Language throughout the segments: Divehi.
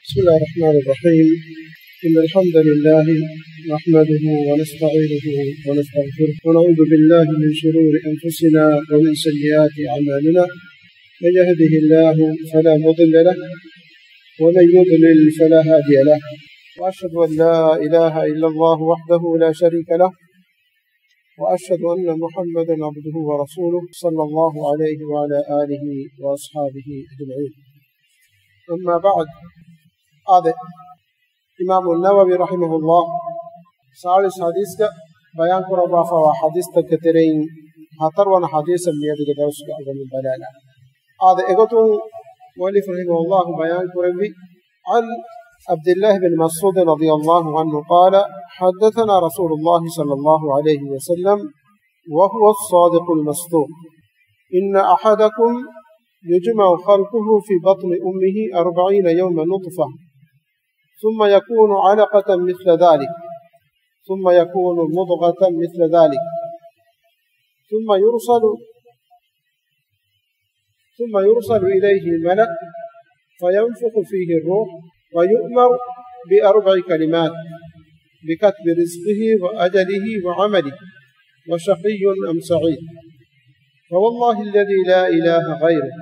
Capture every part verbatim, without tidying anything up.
بسم الله الرحمن الرحيم. إن الحمد لله نحمده ونستعينه ونستغفره، ونعوذ بالله من شرور أنفسنا ومن سيئات أعمالنا. من يهده الله فلا مضل له، ومن يضلل فلا هادي له. وأشهد أن لا إله إلا الله وحده لا شريك له، وأشهد أن محمدا عبده ورسوله، صلى الله عليه وعلى آله وأصحابه أجمعين. أما بعد، އާދެ، އިމާމު ނަވަވީ ރަޙިމަހުﷲ ސާޅީސް ޙަދީޘްގަ ބަޔާން ކުރައްވާފައިވާ ޙަދީޘްތަކުގެ ތެރެއިން ހަތަރުވަނަ ޙަދީޘަށް މިއަދުގެ ދަރުސްގަ އަޅުގަނޑު ބަލާލާ. އާދެ، އެގޮތުން މުއައްލިފު ރަޙިމަހުﷲ ބަޔާން ކުރެއްވި، عن عبد الله بن مسعود رضي الله عنه قال، حدثنا رسول الله صلى الله عليه وسلم وهو الصادق المصدوق، إن أحدكم يجمع خلقه في بطن أمه أربعين يوما نطفة، ثم يكون علقة مثل ذلك، ثم يكون مضغة مثل ذلك، ثم يرسل ثم يرسل إليه ملك فينفخ فيه الروح ويؤمر بأربع كلمات: بكتب رزقه وأجله وعمله وشقي أم سعيد. فوالله الذي لا إله غيره،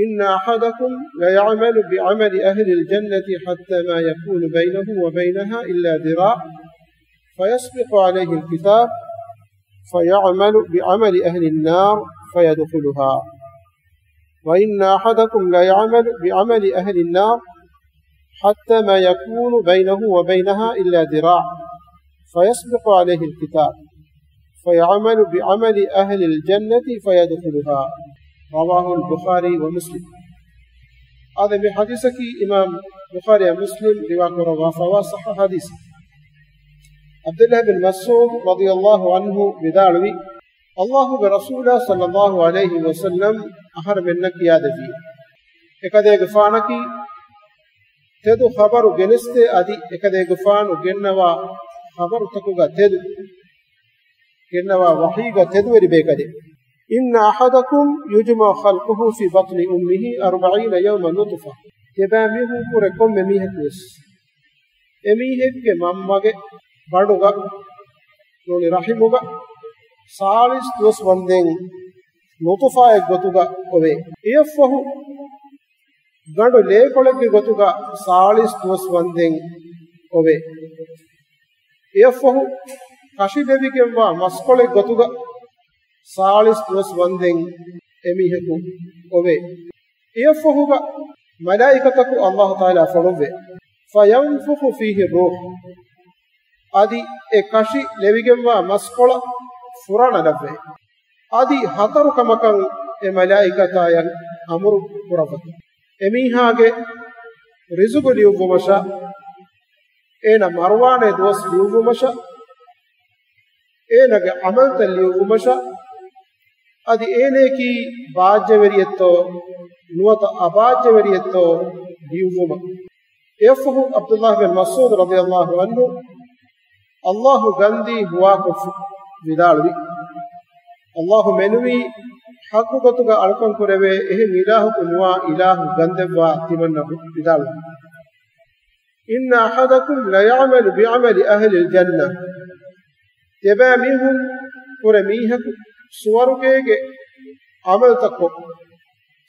إن أحدكم ليعمل بعمل أهل الجنة حتى ما يكون بينه وبينها إلا ذراع، فيسبق عليه الكتاب فيعمل بعمل أهل النار فيدخلها، وإن أحدكم ليعمل بعمل أهل النار حتى ما يكون بينه وبينها إلا ذراع، فيسبق عليه الكتاب فيعمل بعمل أهل الجنة فيدخلها. رواه البخاري ومسلم. އާދެ، މި ޙަދީޘަކީ އިމާމް ބުޚާރީ މުސްލިމް ރިވާ ކުރައްވާފައިވާ ޞައްޙަ ޙަދީޘެއް. ޢަބްދުﷲ ބިން މަސްޢޫދު ރަޟިޔަﷲ ޢަންހު ވިދާޅުވި، ﷲގެ ރަސޫލާ ޞައްލަﷲ ޢަލައިހި ވަސައްލަމް އަހަރެމެންނަށް ކިޔާދެއްވި، އެކަލޭގެފާނަކީ ތެދު ޚަބަރު ގެނެސްދޭ އަދި އެކަލޭގެފާނު ގެންނަވާ ޚަބަރުތަކުގަ ތެދު، ގެންނަވާ ވަޙީގަ ތެދުވެރި ބޭކަލެއް. إن أحدكم يجمع خلقه في بطن أمه أربعين يوما نطفة. ތިޔަބައިމީހުން ކުރެ ކޮންމެ މީހަކުވެސް އެމީހެއްގެ މަންމަގެ ގަނޑުގަ، ނޫނީ ރަޙިމުގަ، ސާޅީސް ދުވަސް ވަންދެން ނުޠުފާއެއް ގޮތުގަ އޮވޭ. އެއަށްފަހު ގަނޑު ލޭކޮޅެއްގެ ގޮތުގަ ސާޅީސް ދުވަސް ވަންދެން އޮވޭ. އެއަށްފަހު ކަށި ލެވިގެންވާ މަސްކޮޅެއް ގޮތުގަ ސާޅީސް ދުވަސް ވަންދެން އެމީހަކު އޮވޭ. އެއަށްފަހުގަ މަލާއިކަތަކު ﷲ ތަޢާލާ ފޮނުއްވޭ. فينفخ فيه الروح. އަދި އެ ކަށި ލެވިގެންވާ މަސްކޮޅަށް ފުރާނަ ލައްވޭ. އަދި ހަތަރު ކަމަކަށް އެ މަލާއިކަތާއަށް އަމުރު ކުރައްވަތީ. އެމީހާގެ ރިޒުގު ލިޔުއްވުމަށާ، އޭނަ މަރުވާނޭ ދުވަސް ލިޔުއްވުމަށާ، އޭނަގެ ޢަމަލްތައް ލިޔުއްވުމަށާ، އަދި އޭނައަކީ ބާއްޖަވެރިއެއްތޯ ނުވަތަ އަބާއްޖަވެރިއެއްތޯ ލިޔުއްވުމަށް. އެއަށްފަހު ޢަބްދުﷲ ބިން މަސްޢޫދު ރަޟިޔަﷲ ޢަންހު ﷲ ގަންދީ ހުވާކޮށްފަ ވިދާޅުވި، ﷲ މެނުވީ ޙައްޤު ގޮތުގަ އަޅުކަން ކުރެވޭ އެހެން އިލާހަކު ނުވާ އިލާހު ގަންދެއްވާ ތިމަންނަ ވިދާޅުވި، إن أحدكم ليعمل بعمل أهل الجنة. ތިޔަބައިމީހުން ކުރެ މީހަކު ސުވަރުގޭގެ ޢަމަލުތައްކޮށް،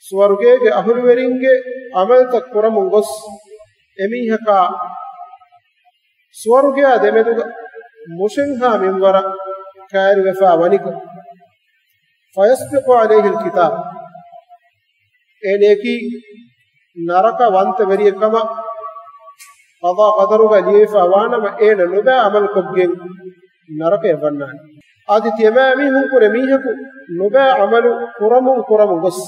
ސުވަރުގޭގެ އަހުލުވެރިންގެ ޢަމަލުތައް ކުރަމުން ގޮސް، އެމީހަކާ ސުވަރުގެއާ ދެމެދުގަ މުށެންހާ މިންވަރަށް ކައިރިވެފާ ވަނިކޮށް، فيسبق عليه الكتاب. އޭނައަކީ ނަރަކަވަންތަވެރިއެއް ކަމަށް ޤަޟާ ޤަދަރުގަ ލިޔެފަ ވާނަމަ، އޭނަ ނުބައި ޢަމަލުކޮށްގެން ނަރަކަޔަށް ވަންނާނެ. އަދި ތިޔަބައިމީހުން ކުރެ މީހަކު ނުބައި ޢަމަލު ކުރަމުން ކުރަމުން ގޮސް،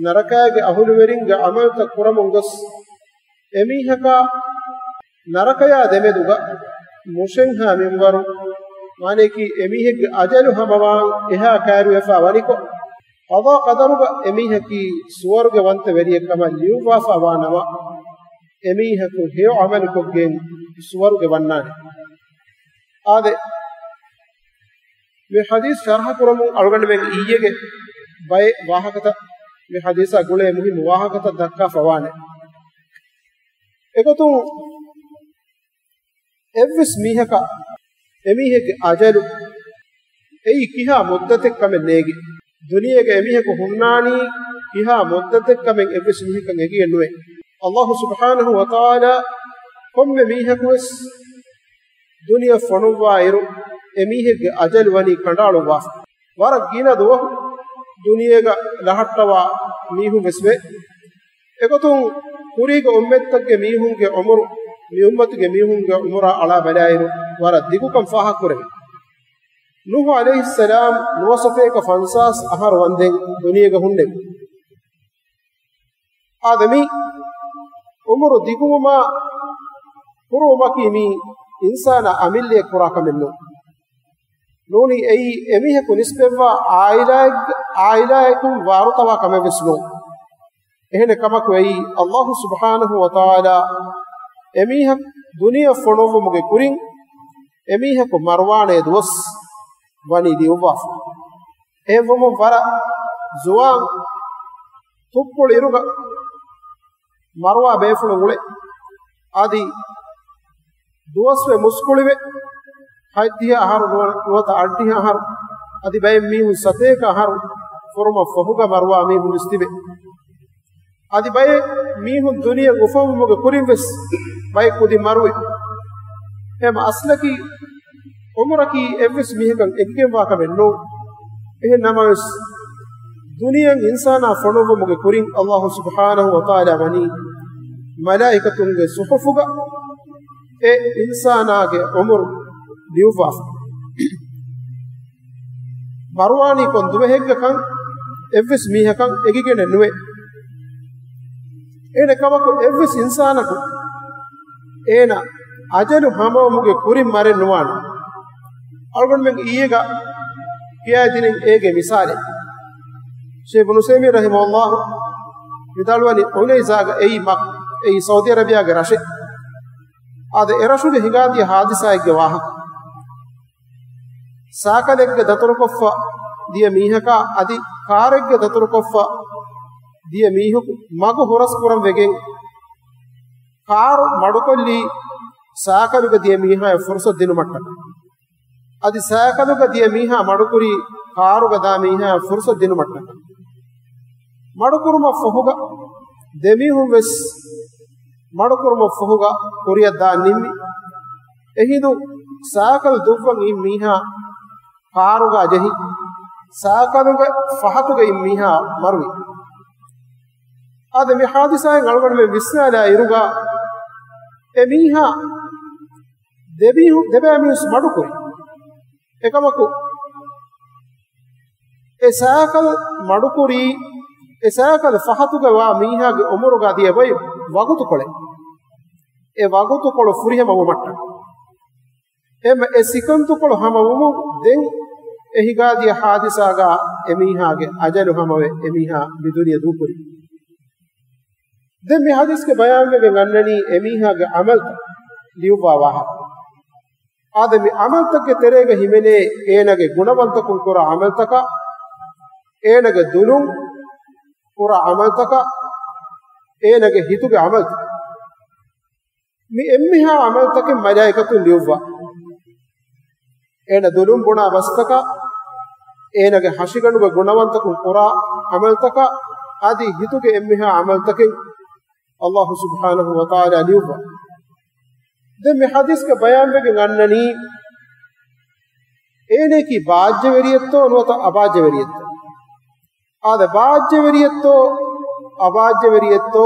ނަރަކައިގެ އަހުލުވެރިންގެ ޢަމަލުތައް ކުރަމުން ގޮސް، އެމީހަކާ ނަރަކަޔާ ދެމެދުގަ މުށެންހާ މިންވަރު، މާނަޔަކީ އެމީހެއްގެ އަޖަލު ހަމަވާން އެހާ ކައިރިވެފާ ވަނިކޮށް، ޤަޟާ ޤަދަރުގަ އެމީހަކީ ސުވަރުގެ ވަންތަ ވެރިއެއް ކަމަށް ލިޔުއްވާފާ ވާނަމަ، އެމީހަކު ހެޔޮ ޢަމަލުކޮށްގެން ސުވަރުގެ ވަންނާނެ. އާދެ، މި ޙަދީޘް ޝަރްޙަ ކުރަމުން އަޅުގަނޑުމެން އިއްޔެގެ ބައެއް ވާހަކަތައް، މި ޙަދީޘާ ގުޅޭ މުހިއްމު ވާހަކަތައް ދައްކާފަ ވާނެ. އެގޮތުން އެއްވެސް މީހަކަށް އެމީހެއްގެ އަޖަލު އެއީ ކިހާ މުއްދަތެއް ކަމެއް ނޭގެ. ދުނިޔޭގަ އެމީހަކު ހުންނާނީ ކިހާ މުއްދަތެއް ކަމެއް އެއްވެސް މީހަކަށް އެނގިގެން ނުވޭ. އައްލާހު ސުބްޙާނަހު ވަތަޢާލާ ކޮންމެ މީހަކުވެސް ދުނިޔެ ފޮނުއްވާ އިރު، އެމީހެއްގެ އަޖަލު ވަނީ ކަނޑައަޅުއްވާފަ. ވަރަށް ގިނަ ދުވަހު ދުނިޔޭގަ ރަހައްޓަވާ މީހުން ވެސް ވޭ. އެގޮތުން ކުރީގެ އުއްމަތްތަކުގެ މީހުންގެ އުމުރު، މި އުއްމަތުގެ މީހުންގެ އުމުރާ އަޅާ ބަލާއިރު، ވަރަށް ދިގުކަން ފާހަގަކުރެވޭ. ނޫޙު ޢަލައިހިއްސަލާމް ނުވަސަތޭކަ ފަންސާސް އަހަރު ވަންދެން ދުނިޔޭގަ ހުންނެވި. އާދެ، މި އުމުރު ދިގުވުމާ ކުރުވުމަކީ މީ އިންސާނާ އަމިއްލައަށް ކުރާ ކަމެއް ނޫން. ނޫނީ އެއީ އެމީހަކު ނިސްބަތްވާ ޢާއިލާއެއް، ޢާއިލާއަކުން ވާރުތަވާ ކަމެއް ވެސް ނޫން. އެހެނެއް ކަމަކު އެއީ އައްލާހު ސުބްޙާނަހު ވަތަޢާލާ އެމީހަކު ދުނިޔެ ފޮނުއްވުމުގެ ކުރިން އެމީހަކު މަރުވާނޭ ދުވަސް ވަނީ ލިޔުއްވާފަ. އެހެންވުމުން ވަރަށް ޒުވާން ތުއްޕުޅު އިރުގަ މަރުވާ ބޭފުޅުން އުޅޭ. އަދި ދުވަސްވެ މުސްކުޅިވެ، ހަތްދިހަ އަހަރު ނުވަ-، ނުވަތަ އަށްޑިހަ އަހަރު، އަދި ބައެއް މީހުން ސަތޭކަ އަހަރު ފުރުމަށް ފަހުގަ މަރުވާ މީހުން ވެސް ތިބޭ. އަދި ބައެއް މީހުން ދުނިޔެ އުފައްވުމުގެ ކުރިން ވެސް ބައެއް ކުދިން މަރުވޭ. އެހެން އަސްލަކީ އުމުރަކީ އެއްވެސް މީހަކަށް އެނގިގެންވާ ކަމެއް ނޫން. އެހެން ނަމަވެސް، ދުނިޔެއަށް އިންސާނާ ފޮނުއްވުމުގެ ކުރިން އައްލާހު ސުބްޙާނަހު ވަތަޢާލާ ވަނީ މަލާއިކަތުންގެ ޞުޙުފުގަ އެ އިންސާނާގެ އުމުރު ލިޔުއްވާފަ. މަރުވާނީ ކޮން ދުވަހެއްގަކަން އެއްވެސް މީހަކަށް އެނގިގެނެއް ނުވޭ. އެހެނެއް ކަމަކު އެއްވެސް އިންސާނަކު އޭނަ އަޖަލު ހަމަވުމުގެ ކުރިން މަރެއް ނުވާނެ. އަޅުގަނޑުމެން އިއްޔެގަ ކިޔާދިނިން އޭގެ މިސާލެއް. ޝޭޚް އިބްނު ޢުސައިމީން ރަޙިމަހުﷲ ވިދާޅުވަނީ ޢުނައިޒާގަ އެއީ މަ-، އެއީ ސައުދީ ޢަރަބިޔާގެ ރަށެއް. އާދެ، އެ ރަށުގެ ހިނގާދިޔަ ހާދިސާއެއްގެ ވާހަކަ. ސާކަލެއްގަ ދަތުރުކޮށްފަ ދިޔަ މީހަކާ އަދި ކާރެއްގަ ދަތުރުކޮށްފަ ދިޔަ މީހަކު މަގު ހުރަސްކުރަން ވެގެން، ކާރު މަޑުކޮށްލީ ސާކަލުގަ ދިޔަ މީހާޔަށް ފުރުސަތު ދިނުމަށްޓަކަ. އަދި ސާކަލުގަ ދިޔަ މީހާ މަޑުކުރީ ކާރުގަ ދާ މީހާޔަށް ފުރުސަތު ދިނުމަށްޓަކަ. މަޑުކުރުމަށް ފަހުގަ ދެމީހުން ވެސް މަޑުކުރުމަށް ފަހުގަ ކުރިއަށް ދާން ނިންމި. އެހިނދު ސާކަލް ދުއްވަން އިން މީހާ ކާރުގަ ޖެހި، ސާކަލުގެ ފަހަތުގަ އިން މީހާ މަރުވި. އާދެ، މި ހާދިސާއިން އަޅުގަނޑުމެން ވިސްނާލާ އިރުގަ އެ މީހާ ދެބިހު-، ދެބައިމީހުން މަޑުކުރި. އެކަމަކު އެ ސާކަލް މަޑުކުރީ، އެ ސާކަލް ފަހަތުގަ ވާ މީހާގެ އުމުރުގަ ދިޔަ ބޮއި ވަގުތުކޮޅެއް. އެ ވަގުތުކޮޅު ފުރިހަމަ ވުމަށްޓަކަ. އެމަ އެ ސިކަންދުކޮޅު ހަމަވުމުން ދެން އެ ހިނގާދިޔަ ހާދިސާގަ އެމީހާގެ އަޖަލު ހަމަވެ އެމީހާ މި ދުނިޔެ ދޫކުރި. ދެން މި ހަދީސްގެ ބަޔާންވެގެން އަންނަނީ އެމީހާގެ އަމަލްތައް ލިޔުއްވާ ވާހަކަ. އާދެ، މި އަމަލްތަކުގެ ތެރޭގަ ހިމެނޭ އޭނާގެ ގުނަވަންތަކުން ކުރާ އަމަލްތަކާ، އޭނާގެ ދުލުން ކުރާ އަމަލްތަކާ، އޭނާގެ ހިތުގެ އަމަލްތައް. މި އެންމެހާ އަމަލްތަކެއް މަލާއިކަތުން ލިޔުއްވާ. އޭނަ ދުލުން ބުނާ ބަސްތަކާ، އޭނަގެ ހަށިގަނޑުގެ ގުނަވަންތަކުން ކުރާ އަމަލްތަކާ، އަދި ހިތުގެ އެންމެހާ އަމަލްތަކެއް އައްލާހު ސުބްޙާނަހު ވަތަޢާލާ ލިޔުއްވާ. ދެން މި ހަދީސްގެ ބަޔާންވެގެން އަންނަނީ، އޭނައަކީ ބާއްޖަވެރިއެއްތޯ ނުވަތަ އަބާއްޖަވެރިއެއްތޯ؟ އާދެ، ބާއްޖަވެރިއެއްތޯ އަބާއްޖަވެރިއެއްތޯ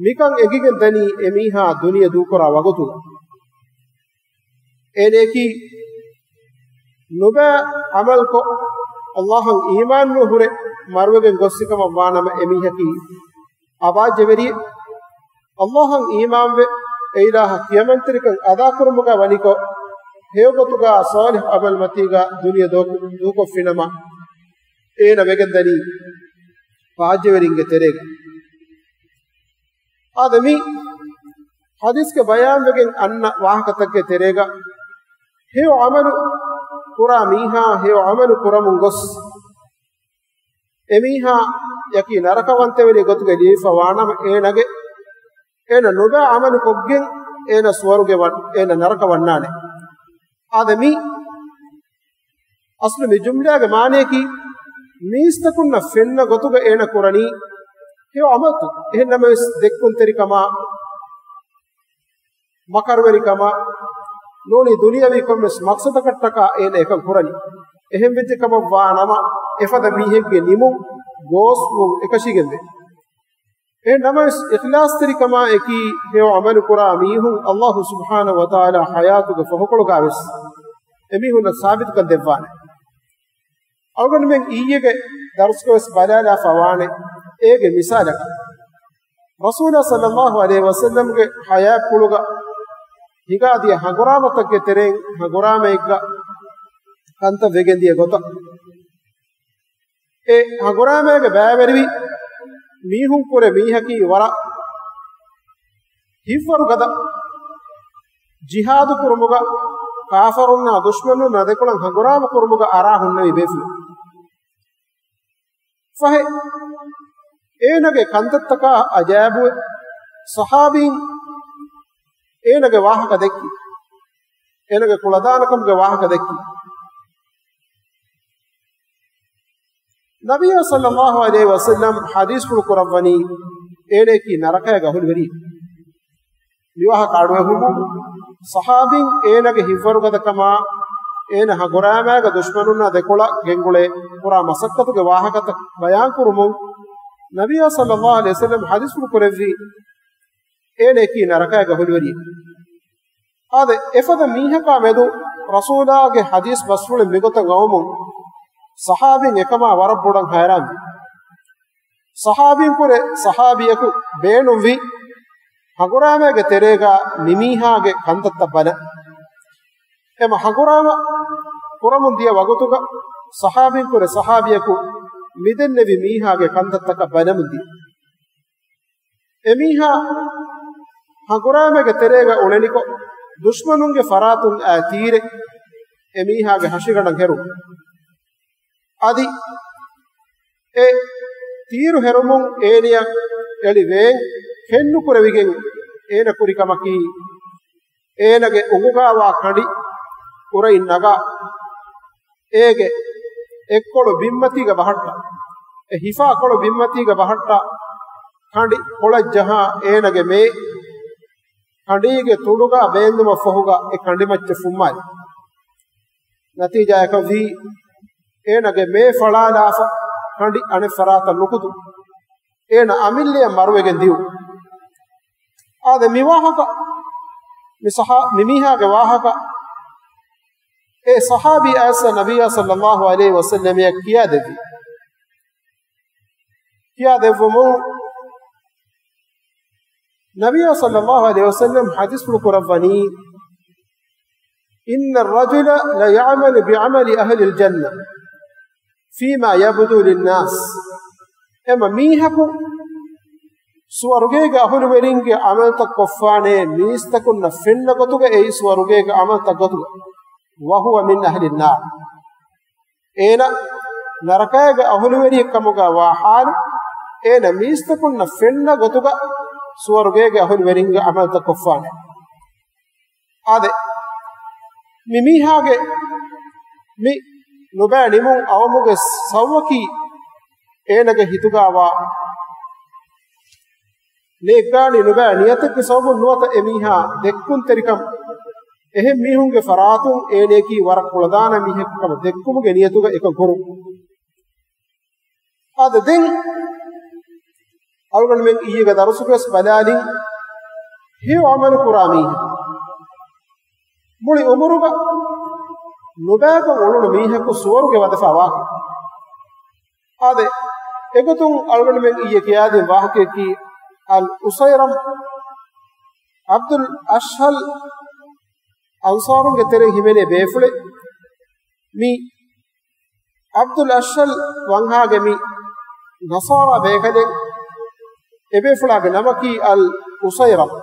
މިކަން އެނގިގެން ދަނީ އެމީހާ ދުނިޔެ ދޫކުރާ ވަގުތުގަ. އޭނައަކީ ނުބައި އަމަލްކޮށް، އައްލާހަށް އީމާންވެ ހުރެ މަރުވެގެން ގޮއްސިކަމަށް ވާނަމަ އެމީހަކީ އަބާއްޖަވެރިއެއް. އައްލާހަށް އީމާންވެ، އެއިލާހަށް ކިޔަމަންތެރިކަން އަދާކުރުމުގަ ވަނިކޮށް، ހެޔޮގޮތުގަ ޞާލިޙު ޢަމަލު މަތީގަ ދުނިޔެ ދޫ-، ދޫކޮށްފިނަމަ، އޭނަ ވެގެންދަނީ ބާއްޖަވެރިންގެ ތެރޭގަ. އާދެ، މި ހަދީސްގެ ބަޔާންވެގެން އަންނަ ވާހަކަތަކުގެ ތެރޭގަ، ހެޔޮ ޢަމަލު ކުރާ މީހާ ހެޔޮ ޢަމަލު ކުރަމުން ގޮސް، އެމީހާއަކީ ނަރަކަވަންތަވެރި ގޮތުގަ ލިޔެފަ ވާނަމަ، އޭނަގެ އޭނަ ނުބައި ޢަމަލު ކޮށްގެން އޭނަ ސުވަރުގެ ވަން-، އޭނަ ނަރަކަ ވަންނާނެ. އާދެ މި އަސްލު މި ޖުމްލާގެ މާނަޔަކީ، މީސްތަކުންނަށް ފެންނަ ގޮތުގަ އޭނަ ކުރަނީ ހެޔޮ ޢަމަލުތައް. އެހެން ނަމަވެސް، ދެއްކުންތެރިކަމާ، މަކަރުވެރިކަމާ، ނޫނީ ދުނިޔަވީ ކޮންމެސް މަޤްޞަދަކަށްޓަކާ އޭނަ އެކަން ކުރަނީ. އެހެން ވެއްޖެ ކަމަށް ވާ ނަމަ، އެފަދަ މީހެއްގެ ނިމުން ގޯސްވުން އެކަށީގެންވޭ. އެހެން ނަމަވެސް، އިޚްލާޞްތެރިކަމާ އެކީ، ހެޔޮ ޢަމަލު ކުރާ މީހުން އައްލާހު ސުބްޙާނަހު ވަތަޢާލާ ޙަޔާތުގެ ފަހުކޮޅުގަ ވެސް އެމީހުންނަށް ސާބިތުކަން ދެއްވާނެ. އަޅުގަނޑުމެން އިއްޔެގެ ދަރުސްގަވެސް ބަލާލާފަ ވާނެ އޭގެ މިސާލަކަށް. ރަސޫލާ ޞައްލައްލާހު ޢަލައިހި ވަސައްލަމްގެ ޙަޔާތްޕުޅުގަ ހިނގާދިޔަ ހަނގުރާމަތަކުގެ ތެރެއިން ހަނގުރާމައެއްގަ ކަންތައް ވެގެންދިޔަ ގޮތަށް، އެ ހަނގުރާމައިގެ ބައިވެރިވި މީހުން ކުރެ މީހަކީ ވަރަށް ހިތްވަރުގަދަ، ޖިހާދު ކުރުމުގަ ކާފަރުންނާ ދުޝްމަނުންނާ ދެކޮޅަށް ހަނގުރާމަ ކުރުމުގަ އަރާ ހުންނެވި ބޭފުޅެއް. ފަހެ، އޭނަގެ ކަންތައްތަކާ އަޖައިބުވެ، ޞަޙާބީން އޭނަގެ ވާހަކަ ދެއްކި، އޭނަގެ ކުޅަދާނަކަމުގެ ވާހަކަ ދެއްކި. ނަބިއްޔާ ޞައްލައްލާހު ޢަލައިހި ވަސައްލަމް ޙަދީޘްފުޅު ކުރައްވަނީ، އޭނައަކީ ނަރަކައިގެ އަހުލުވެރި. މިވާހަކަ އަޑުއެހުމުން، ޞަޙާބީން އޭނަގެ ހިތްވަރުގަދަކަމާ، އޭނަ ހަނގުރާމައިގަ ދުޝްމަނުންނާ ދެކޮޅަށް ގެންގުޅޭ ކުރާ މަސައްކަތުގެ ވާހަކަތައް ބަޔާންކުރުމުން، ނަބިއްޔާ ޞައްލައްލާހު ޢަލައިހި ވަސައްލަމް ޙަދީޘްފުޅު ކުރެއްވީ، އޭނައަކީ ނަރަކައިގެ އަހުލުވެރި. އާދެ، އެފަދަ މީހަކާ މެދު ރަސޫލާގެ ޙަދީޘް ބަސްފުޅެއް މިގޮތަށް އައުމުން، ޞަޙާބީން އެކަމާ ވަރަށް ބޮޑަށް ހައިރާންވި. ޞަޙާބީން ކުރެ ޞަޙާބީއަކު ބޭނުންވި، ހަނގުރާމައިގެ ތެރޭގަ މިމީހާގެ ކަންތައްތައް ބަލަން. އެމަ ހަނގުރާމަ ކުރަމުން ދިޔަ ވަގުތުގަ ޞަޙާބީން ކުރެ ޞަޙާބީއަކު މިދެންނެވި މީހާގެ ކަންތައްތަކަށް ބަލަމުން ދިޔަ. އެމީހާ ހަނގުރާމައިގެ ތެރޭގަ އުޅެނިކޮށް، ދުޝްމަނުންގެ ފަރާތުން އައި ތީރެއް އެމީހާގެ ހަށިގަނޑަށް ހެރު. އަދި އެ ތީރު ހެރުމުން އޭނިއަށް އެޅި ވޭން ހެންނުކުރެވިގެން އޭނަ ކުރި ކަމަކީ، އޭނަގެ އުނގުގާވާ ކަނޑި ކުރައިން ނަގާ، އޭގެ އެއްކޮޅު ބިންމަތީގަ ބަހައްޓާ، އެ ހިފާ ކޮޅު ބިންމަތީގަ ބަހައްޓާ، ކަނޑި ކޮޅަށް ޖަހާ އޭނަގެ މޭ ކަނޑީގެ ތުނޑުގަ ބޭންދުމަށްފަހުގަ އެ ކަނޑިމައްޗަށް ފުއްމާލި. ނަތީޖާއަކަށް ވީ، އޭނަގެ މޭ ފަޅާލާފަ، ކަނޑި އަނެއް ފަރާތަށް ނުކުތު، އޭނަ އަމިއްލައަށް މަރުވެގެން ދިއު. އާދެ، މި ވާހަކަ، މި ޞަޙާ-، މި މީހާގެ ވާހަކަ އެ ޞަޙާބީ އައިސް ނަބިއްޔާ ޞައްލައްލާހު ޢަލައިހި ވަސައްލަމަށް ކިޔާދެއްވި. ކިޔާދެއްވުމުން، ނަބިއްޔާ ޞައްލައްލާހު ޢަލައިހި ވަސައްލަމް ޙަދީޘްފުޅު ކުރައްވަނީ، إن الرجل ليعمل بعمل أهل الجنة فيما يبدو للناس. އެމަ މީހަކު ސުވަރުގޭގެ އަހުލުވެރިންގެ ޢަމަލުތައް ކޮށްފާނޭ، މީސްތަކުންނަށް ފެންނަ ގޮތުގަ އެއީ ސުވަރުގޭގެ ޢަމަލުތައް ގޮތުގަ، وهو من أهل النار. އޭނަ ނަރަކައިގެ އަހުލުވެރިއެއް ކަމުގަ ވާ ޙާލު، އޭނަ މީސްތަކުންނަށް ފެންނަ ގޮތުގަ ސުވަރުގޭގެ އަހުލުވެރިންގެ ޢަމަލުތައް ކޮށްފާނެ. އާދެ، މި މީހާގެ މި ނުބައި ނިމުން އައުމުގެ ސަބަބަކީ، އޭނަގެ ހިތުގަވާ ނޭއްގާނީ ނުބައި ނިޔަތެއްގެ ސަބަބުން ނުވަތަ އެމީހާ ދެއްކުންތެރިކަން، އެހެން މީހުންގެ ފަރާތުން އޭނައަކީ ވަރަށް ކުޅަދާނަ މީހެއް ކަމަށް ދެއްކުމުގެ ނިޔަތުގަ އެކަން ކުރުން. އާދެ، ދެން އަޅުގަނޑުމެން އިއްޔެގެ ދަރުސުގަވެސް ބަލާލިން، ހެޔޮ ޢަމަލު ކުރާ މީހެއް މުޅި އުމުރުގަ ނުބައިކޮށް އުޅުނު މީހަކު ސުވަރުގެ ވަދެފަ ވާކަން. އާދެ، އެގޮތުން އަޅުގަނޑުމެން އިއްޔެ ކިޔާދިން ވާހަކައަކީ، އަލް އުސައިރަމް ޢަބްދުލް އަޝްހަލް އަންޞާރުންގެ ތެރެއިން ހިމެނޭ ބޭފުޅެއް. މި ޢަބްދުލް އަޝްހަލް ވަންހާގެ މި ނަޞާރާ ބޭކަލެއް، އެބޭފުޅާގެ ނަމަކީ އަލް އުސައިރަމް.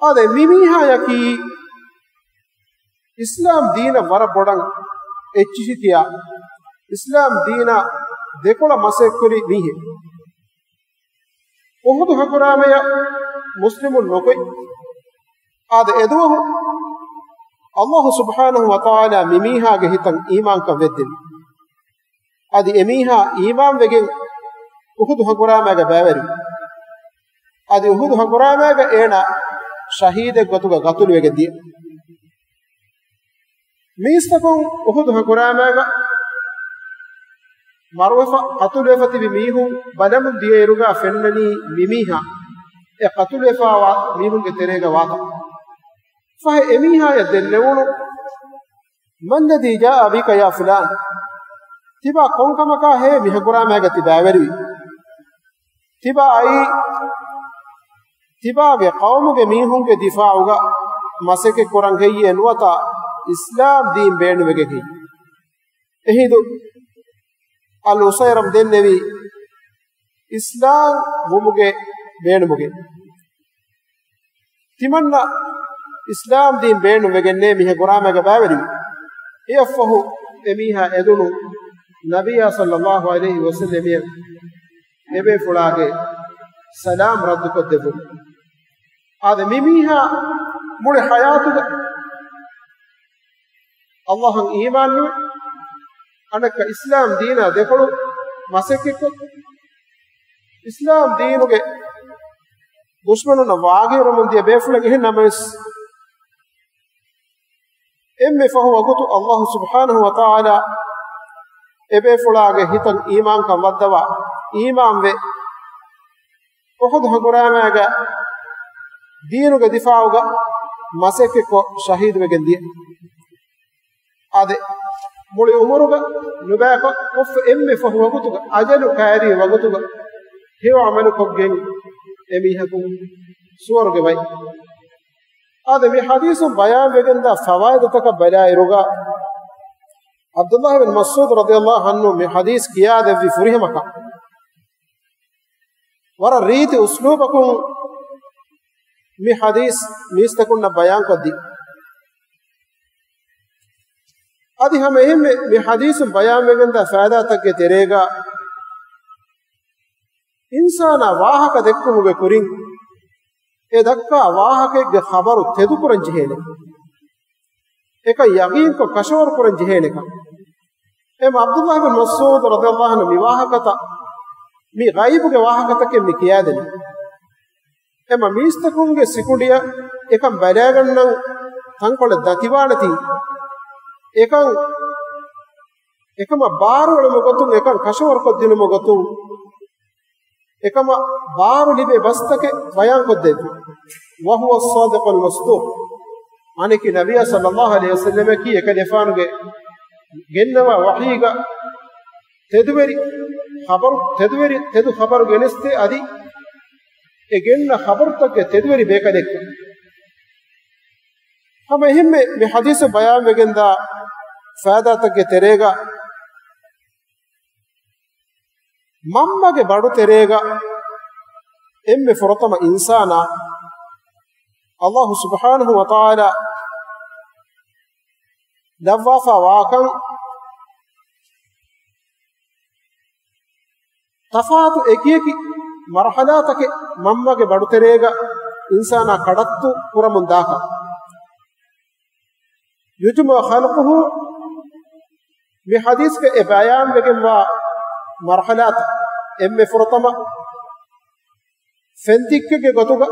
އާދެ، މި މީހާޔަކީ އިސްލާމް ދީނަށް ވަރަށް ބޮޑަށް އެއްޗިހި ތިޔާ، އިސްލާމް ދީނާ ދެކޮޅަށް މަސައްކަތްކުރި މީހެއް. އުޙުދު ހަނގުރާމަޔަށް މުސްލިމުން ނުކުތް. އާދެ، އެދުވަހު ﷲ ސުބްޙާނަހު ވަތަޢާލާ މިމީހާގެ ހިތަށް އީމާންކަން ވެއްދެވި. އަދި އެމީހާ އީމާންވެގެން އުޙުދު ހަނގުރާމައިގަ ބައިވެރިވި. އަދި އުޙުދު ހަނގުރާމައިގަ އޭނާ ޝަހީދެއް ގޮތުގަ ގަތުލުވެގެން ދިޔަ. މީސްތަކުން އުޙުދު ހަނގުރާމައިގަ މަރުވެފަ، ޤަތުލުވެފަ ތިބި މީހުން ބަލަމުން ދިޔައިރުގަ ފެންނަނީ މިމީހާ އެ ޤަތުލުވެފަވާ މީހުންގެ ތެރޭގަ ވާތަން. ފަހެ އެމީހާޔަށް ދެންނެވުނު، "ما الذي جاء بك يا فلان؟" ތިބާ ކޮންކަމަކާ ހޭ މި ހަނގުރާމައިގަ ތި ބައިވެރިވީ؟ ތިބާ އައީ ތިބާގެ ޤައުމުގެ މީހުންގެ ދިފާޢުގަ މަސައްކަތް ކުރަން ހެއްޔޭ ނުވަތަ އިސްލާމް ދީން ބޭނުންވެގެން ހެއްޔޭ؟ އެހިނދު އަލް އުސައިރަމް ދެންނެވީ އިސްލާމް ވުމުގެ ބޭނުމުގެ. ތިމަންނަ އިސްލާމް ދީން ބޭނުންވެގެންނޭ މި ހަނގުރާމައިގަ ބައިވެރިވި. އެއަށްފަހު އެމީހާ އެދުނު ނަބިއްޔާ ޞައްލައްލާހު ޢަލައިހި ވަސައްލަމަށް އެބޭފުޅާގެ ސަލާމް ރައްދުކޮށްދެއްވުން. އާދެ، މިމީހާ މުޅި ޙަޔާތުގަ ﷲ އަށް އީމާންވެ، އަނެއްކާ އިސްލާމް ދީނާ ދެކޮޅު މަސައްކަތްކޮށް، އިސްލާމް ދީނުގެ ދުޝްމަނުންނަށް ވާގިވެރިވަމުން ދިޔަ ބޭފުޅެއް އެހެން ނަމަވެސް، އެންމެ ފަހު ވަގުތު ﷲ ސުބްޙާނަހު ވަތަޢާލާ އެބޭފުޅާގެ ހިތަށް އީމާންކަން ވައްދަވާ، އީމާންވެ، އުޙުދު ހަނގުރާމައިގަ ދީނުގެ ދިފާޢުގަ މަސައްކަތްކޮށް ޝަހީދުވެގެން ދިޔަ. އާދެ، މުޅި އުމުރުގަ ނުބައިކޮށް ކޮށްފަ އެންމެ ފަހު ވަގުތުގަ، އަޖަލު ކައިރި ވަގުތުގަ ހެޔޮ ޢަމަލުކޮށްގެން އެމީހަކު ސުވަރުގެ ވައި. އާދެ، މި ޙަދީޘުން ބަޔާންވެގެންދާ ފަވާއިދުތަކަށް ބަލާއިރުގަ، ޢަބްދުﷲ ބިން މަސްޢޫދު ރަޟިޔަﷲ ޢަންހު މި ޙަދީޘް ކިޔާދެއްވި ފުރިހަމަކަށް، ވަރަށް ރީތި އުސްލޫބަކުން މި ޙަދީޘް މީސްތަކުންނަށް ބަޔާންކޮށްދި. އަދި ހަމަ އެހެންމެ މި ޙަދީޘުން ބަޔާންވެގެންދާ ފައިދާތަކުގެ ތެރޭގަ، އިންސާނާ ވާހަކަ ދެއްކުމުގެ ކުރިން އެ ދައްކާ ވާހަކައެއްގެ ޚަބަރު ތެދުކުރަން ޖެހޭނެ، އެކަން ޔަގީންކޮށް ކަށަވަރުކުރަން ޖެހޭނެކަން. އެމަ ޢަބްދުﷲ ބިން މަސްޢޫދު ރަޟިޔަﷲ ޢަންހު މި ވާހަކަތައް މި ޣައިބުގެ ވާހަކަތަކެއް މި ކިޔާދެނީ. އެމަ މީސްތަކުންގެ ސިކުނޑިއަށް އެކަން ބަލައިގަންނަން ތަންކޮޅެއް ދަތިވާނެތީ، އެކަން، އެކަމަށް ބާރުއެޅުމުގެ ގޮތުން، އެކަން ކަށަވަރުކޮށްދިނުމުގެ ގޮތުން، އެކަމަށް ބާރު ލިބޭ ބަސްތަކެއް ބަޔާންކޮށްދެއްވި. وهو الصادق المصدوق. އަނެކި ނަބިއްޔާ ޞައްލައްލާހު ޢަލައިހި ވަސައްލަމަކީ އެކަލޭފާނުގެ ގެންނަވާ ވަޙީގަ ތެދުވެރި ޚަބަރު، ތެދުވެރި، ތެދު ޚަބަރު ގެނެސްދޭ އަދި އެ ގެންނަ ޚަބަރުތަކުގެ ތެދުވެރި ބޭކަލެއްކަން. ހަމަ އެހެންމެ މި ޙަދީޘު ބަޔާންވެގެންދާ ފައިދާތަކުގެ ތެރޭގަ، މަންމަގެ ބަނޑު ތެރޭގަ އެންމެ ފުރަތަމަ އިންސާނާ ﷲ ސުބްޙާނަހު ވަތަޢާލާ ލައްވާފަ ވާކަން ތަފާތު އެކިއެކި މަރުޙަލާތަކެއް މަންމަގެ ބަނޑުތެރޭގަ އިންސާނާ ކަޑައްތު ކުރަމުން ދާކަން. يجمع خلقه، މި ޙަދީޘްގަ އެ ބަޔާންވެގެންވާ މަރުޙަލާތައް، އެންމެ ފުރަތަމަ ފެންތިއްކެއްގެ ގޮތުގަ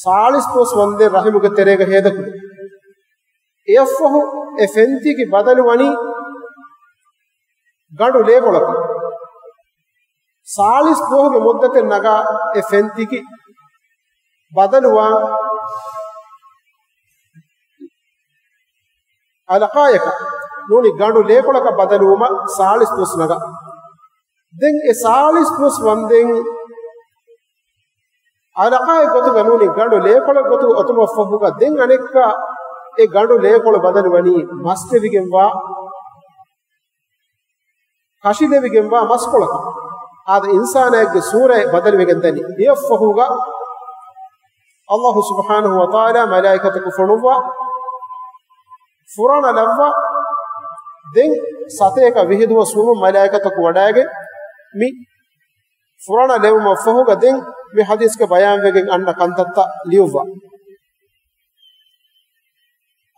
ސާޅީސް ދުވަސް ވަންދެން ރަޙިމުގެ ތެރޭގަ ހޭދަކުރި. އެއަށްފަހު އެ ފެންތިކި ބަދަލުވަނީ ގަނޑު ލޭކޮޅަކަށް. ސާޅީސް ދުވަހުގެ މުއްދަތެއް ނަގާ އެ ފެންތިކި ބަދަލުވާން އަލަޤާޔަކަށް ނޫނީ ގަނޑު ލޭކޮޅަކަށް ބަދަލުވުމަށް ސާޅީސް ދުވަސް ނަގާ. ދެން އެ ސާޅީސް ދުވަސް ވަންދެން އަލަޤާއެއް ގޮތުގަ ނޫނީ ގަނޑު ލޭކޮޅެއް ގޮތުގަ އޮތުމަށްފަހުގަ ދެން އަނެއްކާ އެ ގަނޑު ލޭކޮޅު ބަދަލުވަނީ މަސް ލެވިގެންވާ، ކަށި ލެވިގެންވާ މަސްކޮޅަކަށް. އާދެ، އިންސާނާއެއްގެ ސޫރައެއް ބަދަލުވެގެން ދަނީ. އެއަށްފަހުގަ ﷲ ސުބްޙާނަހު ވަތަޢާލާ މަލާއިކަތަކު ފޮނުއްވާ، ފުރާނަ ލައްވާ، ދެން ސަތޭކަ ވިހި ދުވަސް ވުމުން މަލާއިކަތަކު ވަޑައިގެން މި ފުރަނަ ލެވުމަށްފަހުގަ ދެން މި ޙަދީޘްގެ ބަޔާންވެގެން އަންނަ ކަންތައްތައް ލިޔުއްވާ.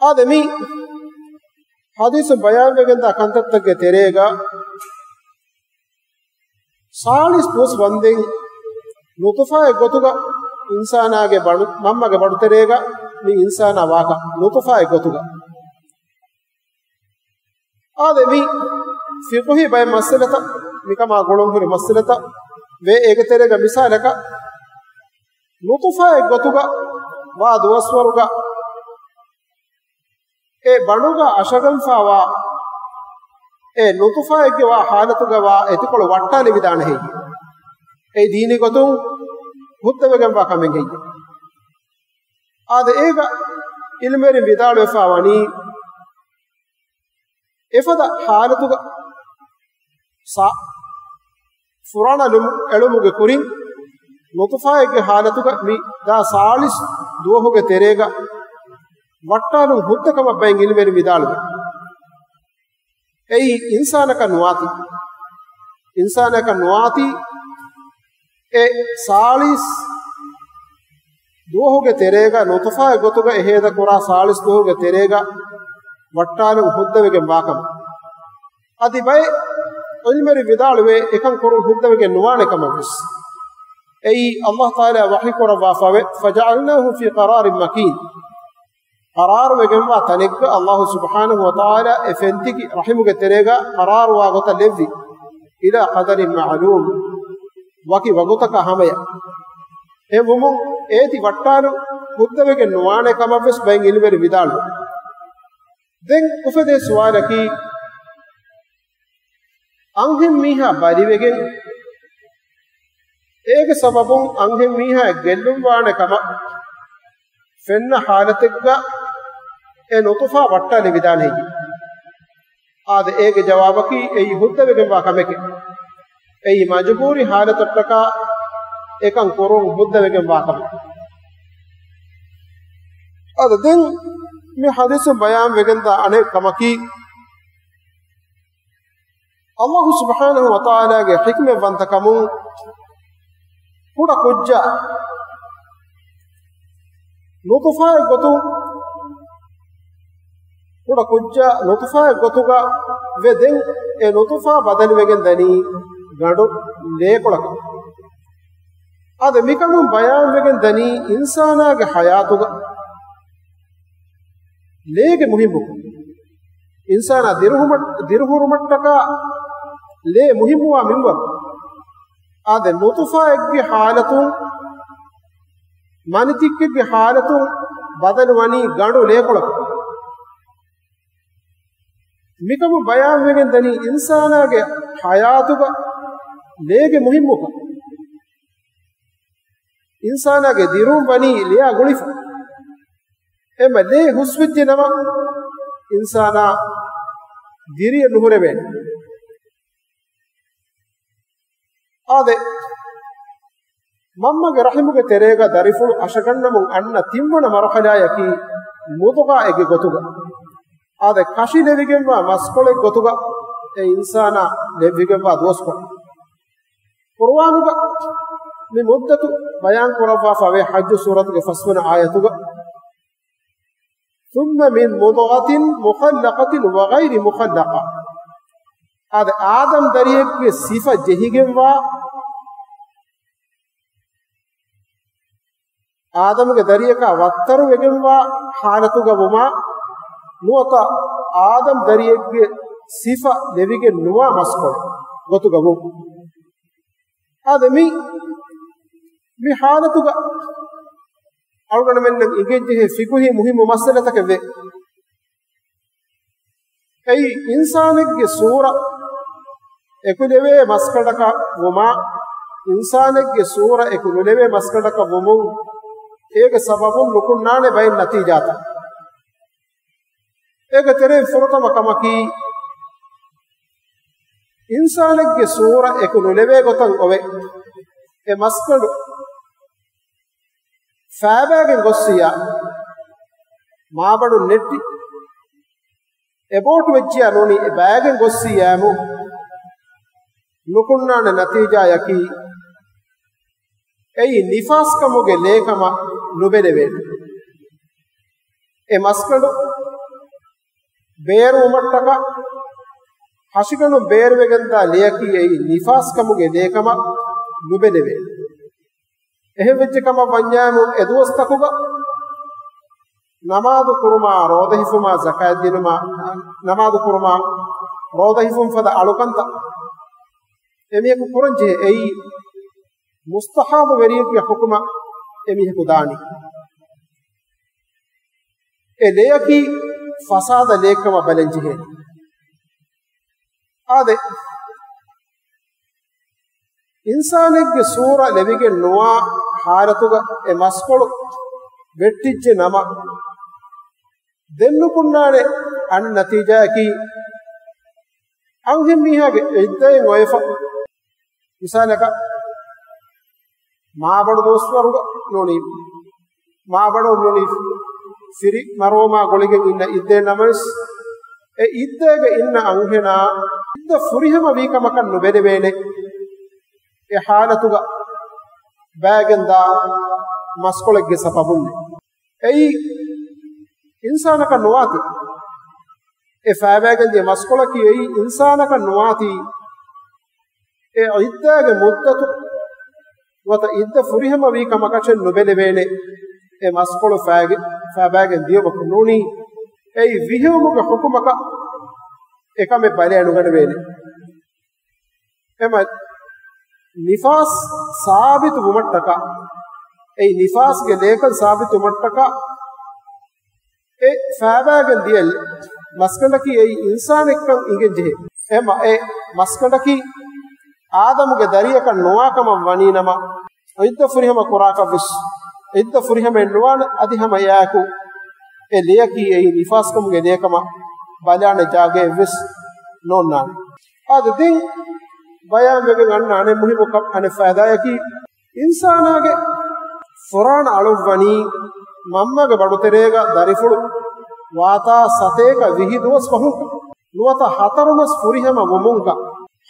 އާދެ، މި ޙަދީޘުން ބަޔާންވެގެންދާ ކަންތައްތަކުގެ ތެރޭގަ، ސާޅީސް ދުވަސް ވަންދެން ނުޠުފާއެއް ގޮތުގަ އިންސާނާގެ ބަނޑު، މަންމަގެ ބަނޑުތެރޭގަ މި އިންސާނާ ވާކަން، ނުޠުފާއެއް ގޮތުގަ. އާދެ، މި ފިޤުހީ ބައެއް މައްސަލަތައް، މިކަމާ ގުޅުންހުރި މައްސަލަތައް ވޭ. އޭގެ ތެރޭގަ މިސާލަކަށް، ނުޠުފާއެއް ގޮތުގަ ވާ ދުވަސްވަރުގަ އެ ބަނޑުގަ އަށަގަންފާވާ އެ ނުޠުފާއެއްގެ ވާ ޙާލަތުގަ ވާ އެތިކޮޅު ވައްޓާލެވިދާނެ ހެއްޔެ؟ އެ ދީނީ ގޮތުން ހުއްދަވެގެންވާ ކަމެއް ހެއްޔެ؟ އާދެ، އޭގަ ޢިލްމުވެރިން ވިދާޅުވެފާ ވަނީ، އެފަދަ ޙާލަތުގަ ސާ-، ފުރާނަ ލުމު-، އެޅުމުގެ ކުރިން ނުޠުފާއެއްގެ ޙާލަތުގަ މި ދާ ސާޅީސް ދުވަހުގެ ތެރޭގަ ވައްޓާލުން ހުއްދަ ކަމަށް ބައެއް ޢިލްމުވެރިން ވިދާޅުވޭ. އެއީ އިންސާނަކަށް ނުވާތީ. އިންސާނަކަށް ނުވާތީ އެ ސާޅީސް ދުވަހުގެ ތެރޭގަ، ނުޠުފާއެއް ގޮތުގަ އެ ހޭދަ ކުރާ ސާޅީސް ދުވަހުގެ ތެރޭގަ ވައްޓާލުން ހުއްދަވެގެން ވާކަމަށް. އަދި ބައެއް ޢިލްމުވެރިން ވިދާޅުވޭ، އެކަން ކުރުން ހުއްދަވެގެން ނުވާނެ ކަމަށް ވެސް. އެއީ ﷲ ތަޢާލާ ވަޙީ ކުރައްވާފަވޭ، فَجَعَلْنَاهُ فِي قَرَارٍ مَكِينٍ. ޤަރާރުވެގެންވާ ތަނެއްގަ ﷲ ސުބްޙާނަހޫ ވަތަޢާލާ އެ ފެންތިކި ރަޙިމުގެ ތެރޭގަ ޤަރާރުވާ ގޮތަށް ލެއްވި، إِلَىٰ قَدَرٍ مَعْلُومٍ، ވަކި ވަގުތަކާ ހަމަޔަށް. އެހެންވުމުން އޭތި ވައްޓާލުން ހުއްދަވެގެން ނުވާނެ ކަމަށް ވެސް ބައެއް ޢިލްމުވެރިން ވިދާޅުވޭ. ދެން އުފެދޭ ސުވާލަކީ، އަންހެން މީހާ ބަލިވެގެން އޭގެ ސަބަބުން އަންހެން މީހާ ގެއްލުން ވާނެ ކަމަށް ފެންނަ ޙާލަތެއްގަ އެ ނުޠުފާ ވައްޓާލެވިދާނެ ހެއްޔެ؟ އާދެ، އޭގެ ޖަވާބަކީ އެއީ ހުއްދަވެގެންވާ ކަމެކޭ. އެއީ މަޖުބޫރީ ޙާލަތަށްޓަކާ އެކަން ކުރުން ހުއްދަވެގެންވާ ކަމެއް. އާދެ، ދެން މި ޙަދީޘުން ބަޔާން ވެގެންދާ އަނެއް ކަމަކީ، ﷲ ސުބްޙާނަހޫ ވަތަޢާލާގެ ޙިކްމަތްވަންތަކަމުން ކުޑަ ކުއްޖާ ނުޠުފާއެއް ގޮތުން، ކުޑަ ކުއްޖާ ނުޠުފާއެއް ގޮތުގަ ވެ، ދެން އެ ނުޠުފާ ބަދަލުވެގެން ދަނީ ގަނޑު ލޭކޮޅަކަށް. އާދެ، މިކަމުން ބަޔާންވެގެން ދަނީ އިންސާނާގެ ޙަޔާތުގަ ލޭގެ މުހިއްމުކަން. އިންސާނާ ދިރުހުމަށް، ދިރުހުރުމަށްޓަކާ ލޭ މުހިއްމުވާ މިންވަރު. އާދެ، ނުޠުފާއެއްގެ ޙާލަތުން، މަނިތިއްކެއްގެ ޙާލަތުން ބަދަލު ވަނީ ގަނޑު ލޭކޮޅަކަށް. މިކަމުން ބަޔާންވެގެން ދަނީ އިންސާނާގެ ޙަޔާތުގަ ލޭގެ މުހިއްމުކަން. އިންސާނާގެ ދިރުން ވަނީ ލެޔާ ގުޅިފަ. އެމަ ލޭ ހުސްވެއްޖެ ނަމަ، އިންސާނާ ދިރިއެއް ނުހުރެވޭނެ. އާދެ، މަންމަގެ ރަޙިމުގެ ތެރޭގަ ދަރިފުޅު އަށަގަންނަމުން އަންނަ ތިންވަނަ މަރުޙަލާއަކީ މުޟުޣާއެއްގެ ގޮތުގަ. އާދެ، ކަށި ލެވިގެންވާ މަސްކޮޅެއް ގޮތުގަ އެ އިންސާނާ ލެއްވިގެންވާ ދުވަސްކޮޅު. ޤުރުއާނުގަ މި މުއްދަތު ބަޔާން ކުރައްވާފަ ވޭ ޙައްޖު ސޫރަތުގެ ފަސްވަނަ އާޔަތުގަ، ثُمَّ مِنْ مُضْغَةٍ مُخَلَّقَةٍ وَغَيْرِ مُخَلَّقَةٍ. އާދެ، އާދަމް ދަރިއެއްގެ ސިފަ ޖެހިގެންވާ، އާދަމްގެ ދަރިއަކާ ވައްތަރުވެގެންވާ ޙާލަތުގަ ވުމާ، ނުވަތަ އާދަމް ދަރިއެއްގެ ސިފަ ލެވިގެން ނުވާ މަސްކޮޅެއް ގޮތުގަ ވުން. އާދެ، މި، މި ޙާލަތުގަ އަޅުގަނޑުމެންނަށް އިނގެންޖެހޭ ފިޤުހީ މުހިއްމު މައްސަލަތަކެއް ވޭ. އެއީ، އިންސާނެއްގެ ސޫރަ އެކުލެވޭ މަސްގަނޑަކަށް ވުމާ، އިންސާނެއްގެ ސޫރަ އެކު ނުލެވޭ މަސްގަނޑަކަށް ވުމުން، އޭގެ ސަބަބުން ނުކުންނާނެ ބައެއް ނަތީޖާތައް. އޭގެ ތެރެއިން ފުރަތަމަ ކަމަކީ، އިންސާނެއްގެ ސޫރަ އެކު ނުލެވޭ ގޮތަށް އޮވެ، އެ މަސްގަނޑު ފައިބައިގެން ގޮއްސިޔާ، މާބަނޑުން ނެއްޓި، އެބޯޓު ވެއްޖިޔާ ނޫނީ، އެ ބައިގެން ގޮއްސިޔާމު، ނުކުންނާނެ ނަތީޖާޔަކީ، އެއީ ނިފާސްކަމުގެ ލޭކަމަށް ނުބެލެވޭނެ. އެ މަސްގަނޑު ބޭރުވުމަށްޓަކާ ހަށިގަނޑު ބޭރުވެގެންދާ ލެޔަކީ އެއީ ނިފާސްކަމުގެ ލޭކަމަށް ނުބެލެވޭނެ. އެހެން ވެއްޖެ ކަމަށް ވަންޏާމު އެ ދުވަސްތަކުގަ ނަމާދު ކުރުމާ، ރޯދަ ހިފުމާ، ޒަކާތް ދިނުމާ، ނަމާދު ކުރުމާ، ރޯދަ ހިފުން ފަދަ އަޅުކަންތައް އެމީހަކު ކުރަން ޖެހޭ. އެއީ މުސްތަޙާޟު ވެރިއެއްގެ ޙުކުމަށް އެމީހަކު ދާނީ. އެ ލެޔަކީ ފަސާދަ ލެޔެއްކަމަށް ބަލަން ޖެހޭ. އާދެ، އިންސާނެއްގެ ސޫރަ ލެވިގެން ނުވާ ހާލަތުގަ އެ މަސްކޮޅު ވެއްޓިއްޖެ ނަމަ، ދެން ނުކުންނާނެ އަނެއް ނަތީޖާއަކީ، އަންހެން މީހާގެ އިއްދައެއް އޮވެފަ. މިސާލަކަށް، މާބަނޑު ދުވަސްވަރުގަ ނޫނީ، މާބަނޑު ނޫނީ ފިރި މަރުވުމާ ގުޅިގެން އިންނަ އިއްދައެއް ނަމަވެސް، އެ އިއްދައިގަ އިންނަ އަންހެނާ އިއްދަ ފުރިހަމަ ވީ ކަމަކަށް ނުބެލެވޭނެ. އެ ހާލަތުގަ ބައިގެން ދާ މަސްކޮޅެއްގެ ސަބަބުން. އެއީ އިންސާނަކަށް ނުވާތީ. އެ ފައިބައިގެން ދިޔަ މަސްކޮޅަކީ އެއީ އިންސާނަކަށް ނުވާތީ. އެ އިއްދާގެ މުއްދަތު ނުވަތަ އިއްދަ ފުރިހަމަ ވީ ކަމަކަށެއް ނުބެލެވޭނެ. އެ މަސްކޮޅު ފައިގެ-، ފައިބައިގެން ދިޔުމަކު ނޫނީ، އެއީ ވިހެއުމުގެ ޙުކުމަކަށް އެކަމެއް ބަލައި ނުގަނެވޭނެ. އެމަ ނިފާސް ސާބިތު ވުމަށްޓަކާ، އެއީ ނިފާސްގެ ލޭކަން ސާބިތު ވުމަށްޓަކާ، އެ ފައިބައިގެން ދިޔަ މަސްގަނޑަކީ އެއީ އިންސާނެއްކަން އިނގެން ޖެހޭ. އެމަ އެ މަސްގަނޑަކީ އާދަމުގެ ދަރިޔަކަށް ނުވާ ކަމަށް ވަނީ ނަމަ، އިއްދަ ފުރިހަމަ ކުރާކަށްވެސް، އިއްދަ ފުރިހަމައެއް ނުވާނެ. އަދި ހަމަ އެއާއެކު އެ ލެޔަކީ އެއީ ނިފާސްކަމުގެ ލެޔަކަމަށް ބަލާނެ ޖާގައެއްވެސް ނޯންނާނެ. އާދެ، ދެން ބަޔާންވެގެން އަންނަ އަނެއް މުހިއްމު ކަ-، އަނެއް ފައިދާއަކީ، އިންސާނާގެ ފުރާނަ އަޅުއްވަނީ މަންމަގެ ބަނޑުތެރޭގަ ދަރިފުޅު ވާތާ ސަތޭކަ ވިހި ދުވަސް ފަހުން ނުވަތަ ހަތަރު މަސް ފުރިހަމަ ވުމުން،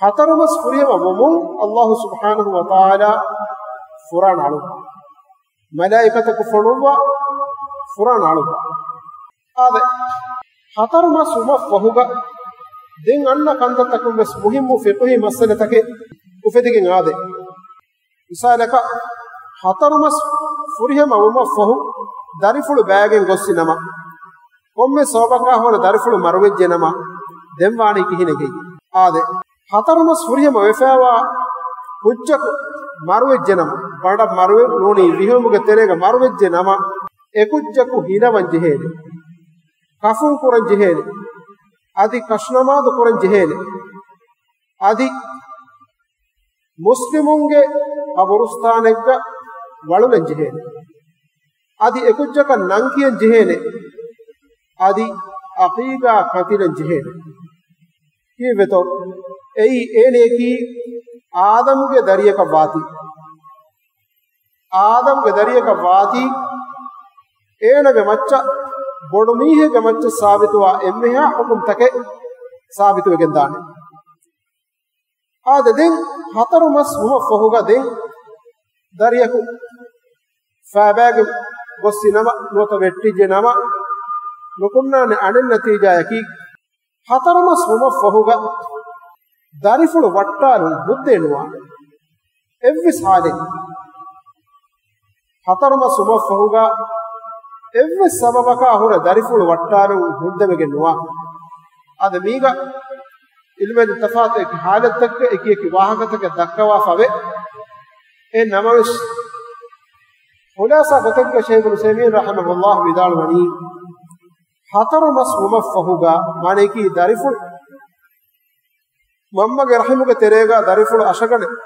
ހަތަރު މަސް ފުރިހަމަ ވުމުން އައްލާހު ސުބްޙާނަހު ވަތަޢާލާ ފުރާނަ އަޅުއްވާ. މަލާއިކަތަކު ފޮނުއްވާ ފުރާނަ އަޅުއްވާ. އާދެ، ހަތަރު މަސް ވުމަށް ފަހުގަ ދެން އަންނަ ކަންތައްތަކުން ވެސް މުހިއްމު ފިޤުހީ މައްސަލަތަކެއް އުފެދިގެން އާދެ. މިސާލަކަށް، ހަތަރު މަސް ފުރިހަމަ ވުމަށް ފަހު ދަރިފުޅު ބައިގެން ގޮއްސި ނަމަ، ކޮންމެ ސަބަބަކާ ހުރެ ދަރިފުޅު މަރުވެއްޖެ ނަމަ، ދެން ވާނީ ކިހިނެއް؟ އާދެ، ހަތަރު މަސް ފުރިހަމަ ވެފައިވާ ކުއްޖަކު މަރުވެއްޖެ ނަމަ، ބަނޑަށް މަރުވެ ނޫނީ ވިހެއުމުގެ ތެރޭގަ މަރުވެއްޖެ ނަމަ، އެ ކުއްޖަކު ހިލަވަން ޖެހޭނެ، ކަފުން ކުރަން ޖެހޭނެ، އަދި ކަށުނަމާދު ކުރަން ޖެހޭނެ، އަދި މުސްލިމުންގެ ޤަބުރުސްތާނެއްގަ ވަޅުލަން ޖެހޭނެ. އަދި އެކުއްޖަކަށް ނަން ކިޔަން ޖެހޭނެ. އަދި އަޤީޤާ ކަތިލަން ޖެހޭނެ. ކީއްވެތޯ؟ އެއީ އޭނަޔަކީ އާދަމުގެ ދަރިޔަކަށް ވާތީ. އާދަމުގެ ދަރިޔަކަށް ވާތީ، އޭނަގެ މައްޗަށް ބޮޑު މީހެއްގެ މައްޗަށް ސާބިތުވާ އެންމެހާ ޙުކުމްތަކެއް ސާބިތުވެގެން ދާނެ. އާދެ، ދެން ހަތަރު މަސް ވުމަށް ފަހުގަ ދެން ދަރިޔަކު ފައިބައިގެން ގޮއްސި ނަމަ، ނުވަތަ ވެއްޓިއްޖެ ނަމަ، ނުކުންނާނެ އަނެއް ނަތީޖާއަކީ، ހަތަރު މަސް ވުމަށް ފަހުގަ ދަރިފުޅު ވައްޓާލުން ހުއްދައެއް ނުވާނެ. އެއްވެސް ހާލެއް. ހަތަރު މަސް ވުމަށް ފަހުގަ އެއްވެސް ސަބަބަކާ ހުރެ ދަރިފުޅު ވައްޓާލުން ހުއްދަވެގެން ނުވާ. އަދި މީގަ ޢިލްމުވެރިން ތަފާތު އެކި ހާލަތްތަކަށް އެކި އެކި ވާހަކަތަކެއް ދައްކަވާފަވޭ. އެ ނަމަވެސް، ޚުލާސާ ގޮތެއްގަ ޝައިޚުލް ޢުސައިމީން ރަޙިމަހުﷲ ވިދާޅުވަނީ، ހަތަރު މަސް ވުމަށް ފަހުގަ، މާނަޔަކީ ދަރިފުޅު މަންމަގެ ރަޙިމުގެ ތެރޭގަ ދަރިފުޅު އަށަގަނޑެއް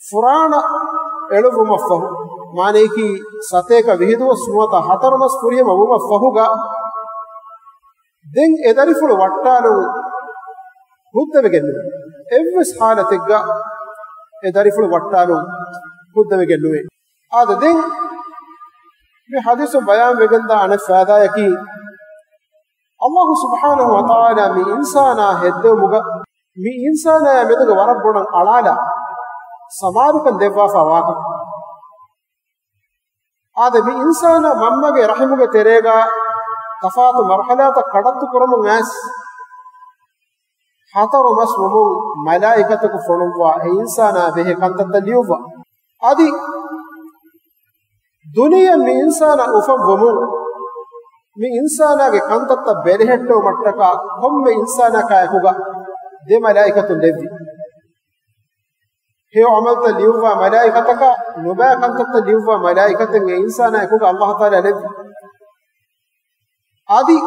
ފުރާނަ އެޅުއްވުމަށްފަހު، މާނަޔަކީ ސަތޭކަ ވިހި ދުވަސް ނުވަތަ ހަތަރު މަސް ފުރިހަމަ ވުމަށްފަހުގަ، ދެން އެ ދަރިފުޅު ވައްޓާލުން ހުއްދަވެގެން ނުވޭ. އެއްވެސް ހާލަތެއްގަ އެ ދަރިފުޅު ވައްޓާލުން ހުއްދަވެގެން ނުވޭ. އާދެ، ދެން މި ޙަދީޘުން ބަޔާން ވެގެންދާ އަނެއް ފައިދާއަކީ، ﷲ ސުބްޙާނަހު ވަތަޢާލާ މި އިންސާނާ ހެއްދެވުމުގަ، މި އިންސާނާޔާ މެދުގަ ވަރަށް ބޮޑަށް އަޅާލާ، ސަމާލުކަން ދެއްވާފަ ވާކަން. އާދެ، މި އިންސާނާ މަންމަގެ ރަޙިމުގެ ތެރޭގަ ތަފާތު މަރުޙަލާތައް ކަޑައްތު ކުރަމުން އައިސް، ހަތަރު މަސް ވުމުން މަލާއިކަތަކު ފޮނުއްވާ އެ އިންސާނާ ބެހޭ ކަންތައްތައް ލިޔުއްވާ. އަދި ދުނިޔެ މި އިންސާނާ އުފަންވުމުން، މި އިންސާނާގެ ކަންތައްތައް ބެލެހެއްޓުމަށްޓަކާ ކޮންމެ އިންސާނާ ކާއެކުގަ ދެ މަލާއިކަތުން ލެއްވި. ހެޔޮ ޢަމަލުތައް ލިޔުއްވާ މަލާއިކަތަކާ، ނުބައި ކަންތައްތައް ލިޔުއްވާ މަލާއިކަތެއް އެ އިންސާނާއެކުގަ އައްލާހު ތަޢާލާ ލެއްވި. އަދި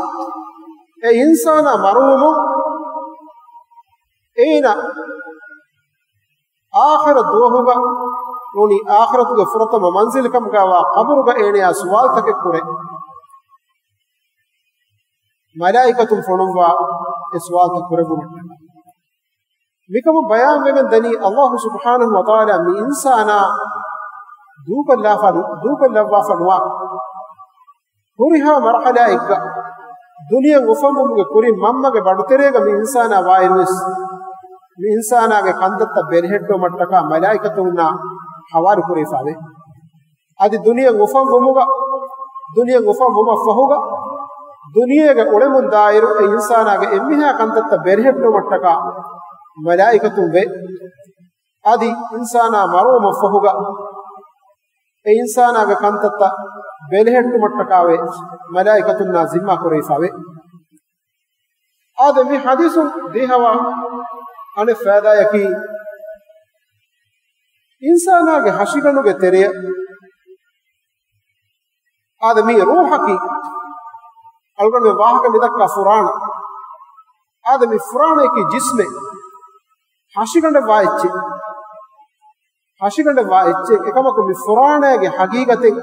އެ އިންސާނާ މަރުވުމުން އޭނާ އާޚިރަ ދުވަހުގަ ނޫނީ އާޚިރަތުގެ ފުރަތަމަ މަންޒިލް ކަމުގައިވާ ޤަބުރުގަ އޭނަޔާ ސުވާލުތަކެއް ކުރޭ. މަލާއިކަތުން ފޮނުއްވާ އެ ސުވާލުތައް ކުރެއްވުމަށްޓަކާ. މިކަމުން ބަޔާންވެގެން ދަނީ، އައްލާހު ސުބްޙާނަހު ވަތަޢާލާ މި އިންސާނާ ދޫކޮށްލާފަ، ދޫކޮށްލައްވާފަ ނުވާ. ހުރިހާ މަރުޙަލާއެއްގަ ދުނިޔެ އުފަންވުމުގެ ކުރިން މަންމަގެ ބަޑުތެރޭގަ މި އިންސާނާ ވާއިރުވެސް، މި އިންސާނާގެ ކަންތައްތައް ބެލެހެއްޓުމަށްޓަކާ މަލާއިކަތުންނާ ޙަވާލު ކުރެވިފަވޭ. އަދި ދުނިޔެ އުފަންވުމުގަ، ދުނިޔެ އުފަންވުމަށްފަހުގަ، ދުނިޔޭގަ އުޅެމުން ދާއިރު އެ އިންސާނާގެ އެންމެހާ ކަންތައްތައް ބެލެހެއްޓުމަށްޓަކާ މަލާއިކަތުން ވޭ. އަދި އިންސާނާ މަރުވުމަށްފަހުގަ، އެ އިންސާނާގެ ކަންތައްތައް ބެލެހެއްޓުމަށްޓަކާވެ މަލާއިކަތުންނާ ޒިންމާ ކުރެވިފަވޭ. އާދެ، މި ޙަދީޘުން ދީހަވާ އަނެއް ފައިދާޔަކީ، އިންސާނާގެ ހަށިގަނޑުގެ ތެރެއަށް، އާދެ، މި ރޫޙަކީ، އަޅުގަނޑުމެން ވާހަކަ މިދައްކާ ފުރާނަ. އާދެ، މި ފުރާނަޔަކީ ޖިސްމެއް، ހަށިގަނޑެއް ވާ އެއްޗެއް. ހަށިގަނޑެއް ވާ އެއްޗެއް. އެކަމަކު މި ފުރާނަޔާގެ ހަގީގަތެއް،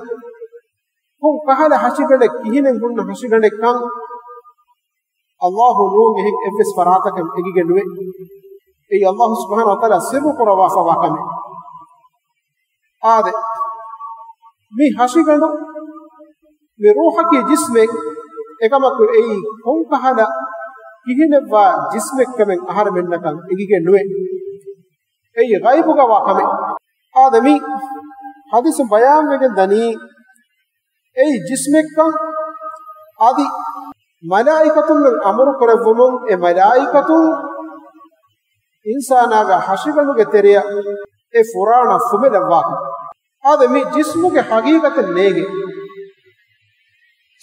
ކޮން ކަހަލަ ހަށިގަނޑެއް، ކިހިނެއް ހުންނަ ހަށިގަނޑެއްކަން، އައްލާހު ނޫން އެހެން އެއްވެސް ފަރާތަކަށް އެނގިގެން ނުވޭ. އެއީ އައްލާހު ސުބްޙާނަހު ވަތަޢާލާ ސިއްރު ކުރައްވާފަވާ ކަމެއް. އާދެ، މި ހަށިގަނޑު، މި ރޫޙަކީ ޖިސްމެއް، އެކަމަކު އެއީ ކޮން ކަހަލަ ކިހިނެއްވާ ޖިސްމެއްކަމެއް އަހަރެމެންނަކަށް އެނގިގެން ނުވޭ. އެއީ ޣައިބުގަ ވާ ކަމެއް. އާދެ، މި ޙަދީޘުން ބަޔާންވެގެން ދަނީ، އެއީ ޖިސްމެއްކަން. އަދި މަލާއިކަތުންނަށް އަމުރު ކުރެއްވުމުން އެ މަލާއިކަތުން އިންސާނާގެ ހަށިގަނޑުގެ ތެރެއަށް އެ ފުރާނަ ފުމެލައްވާކަން. އާދެ، މި ޖިސްމުގެ ޙަގީގަތެއް ނޭނގެ.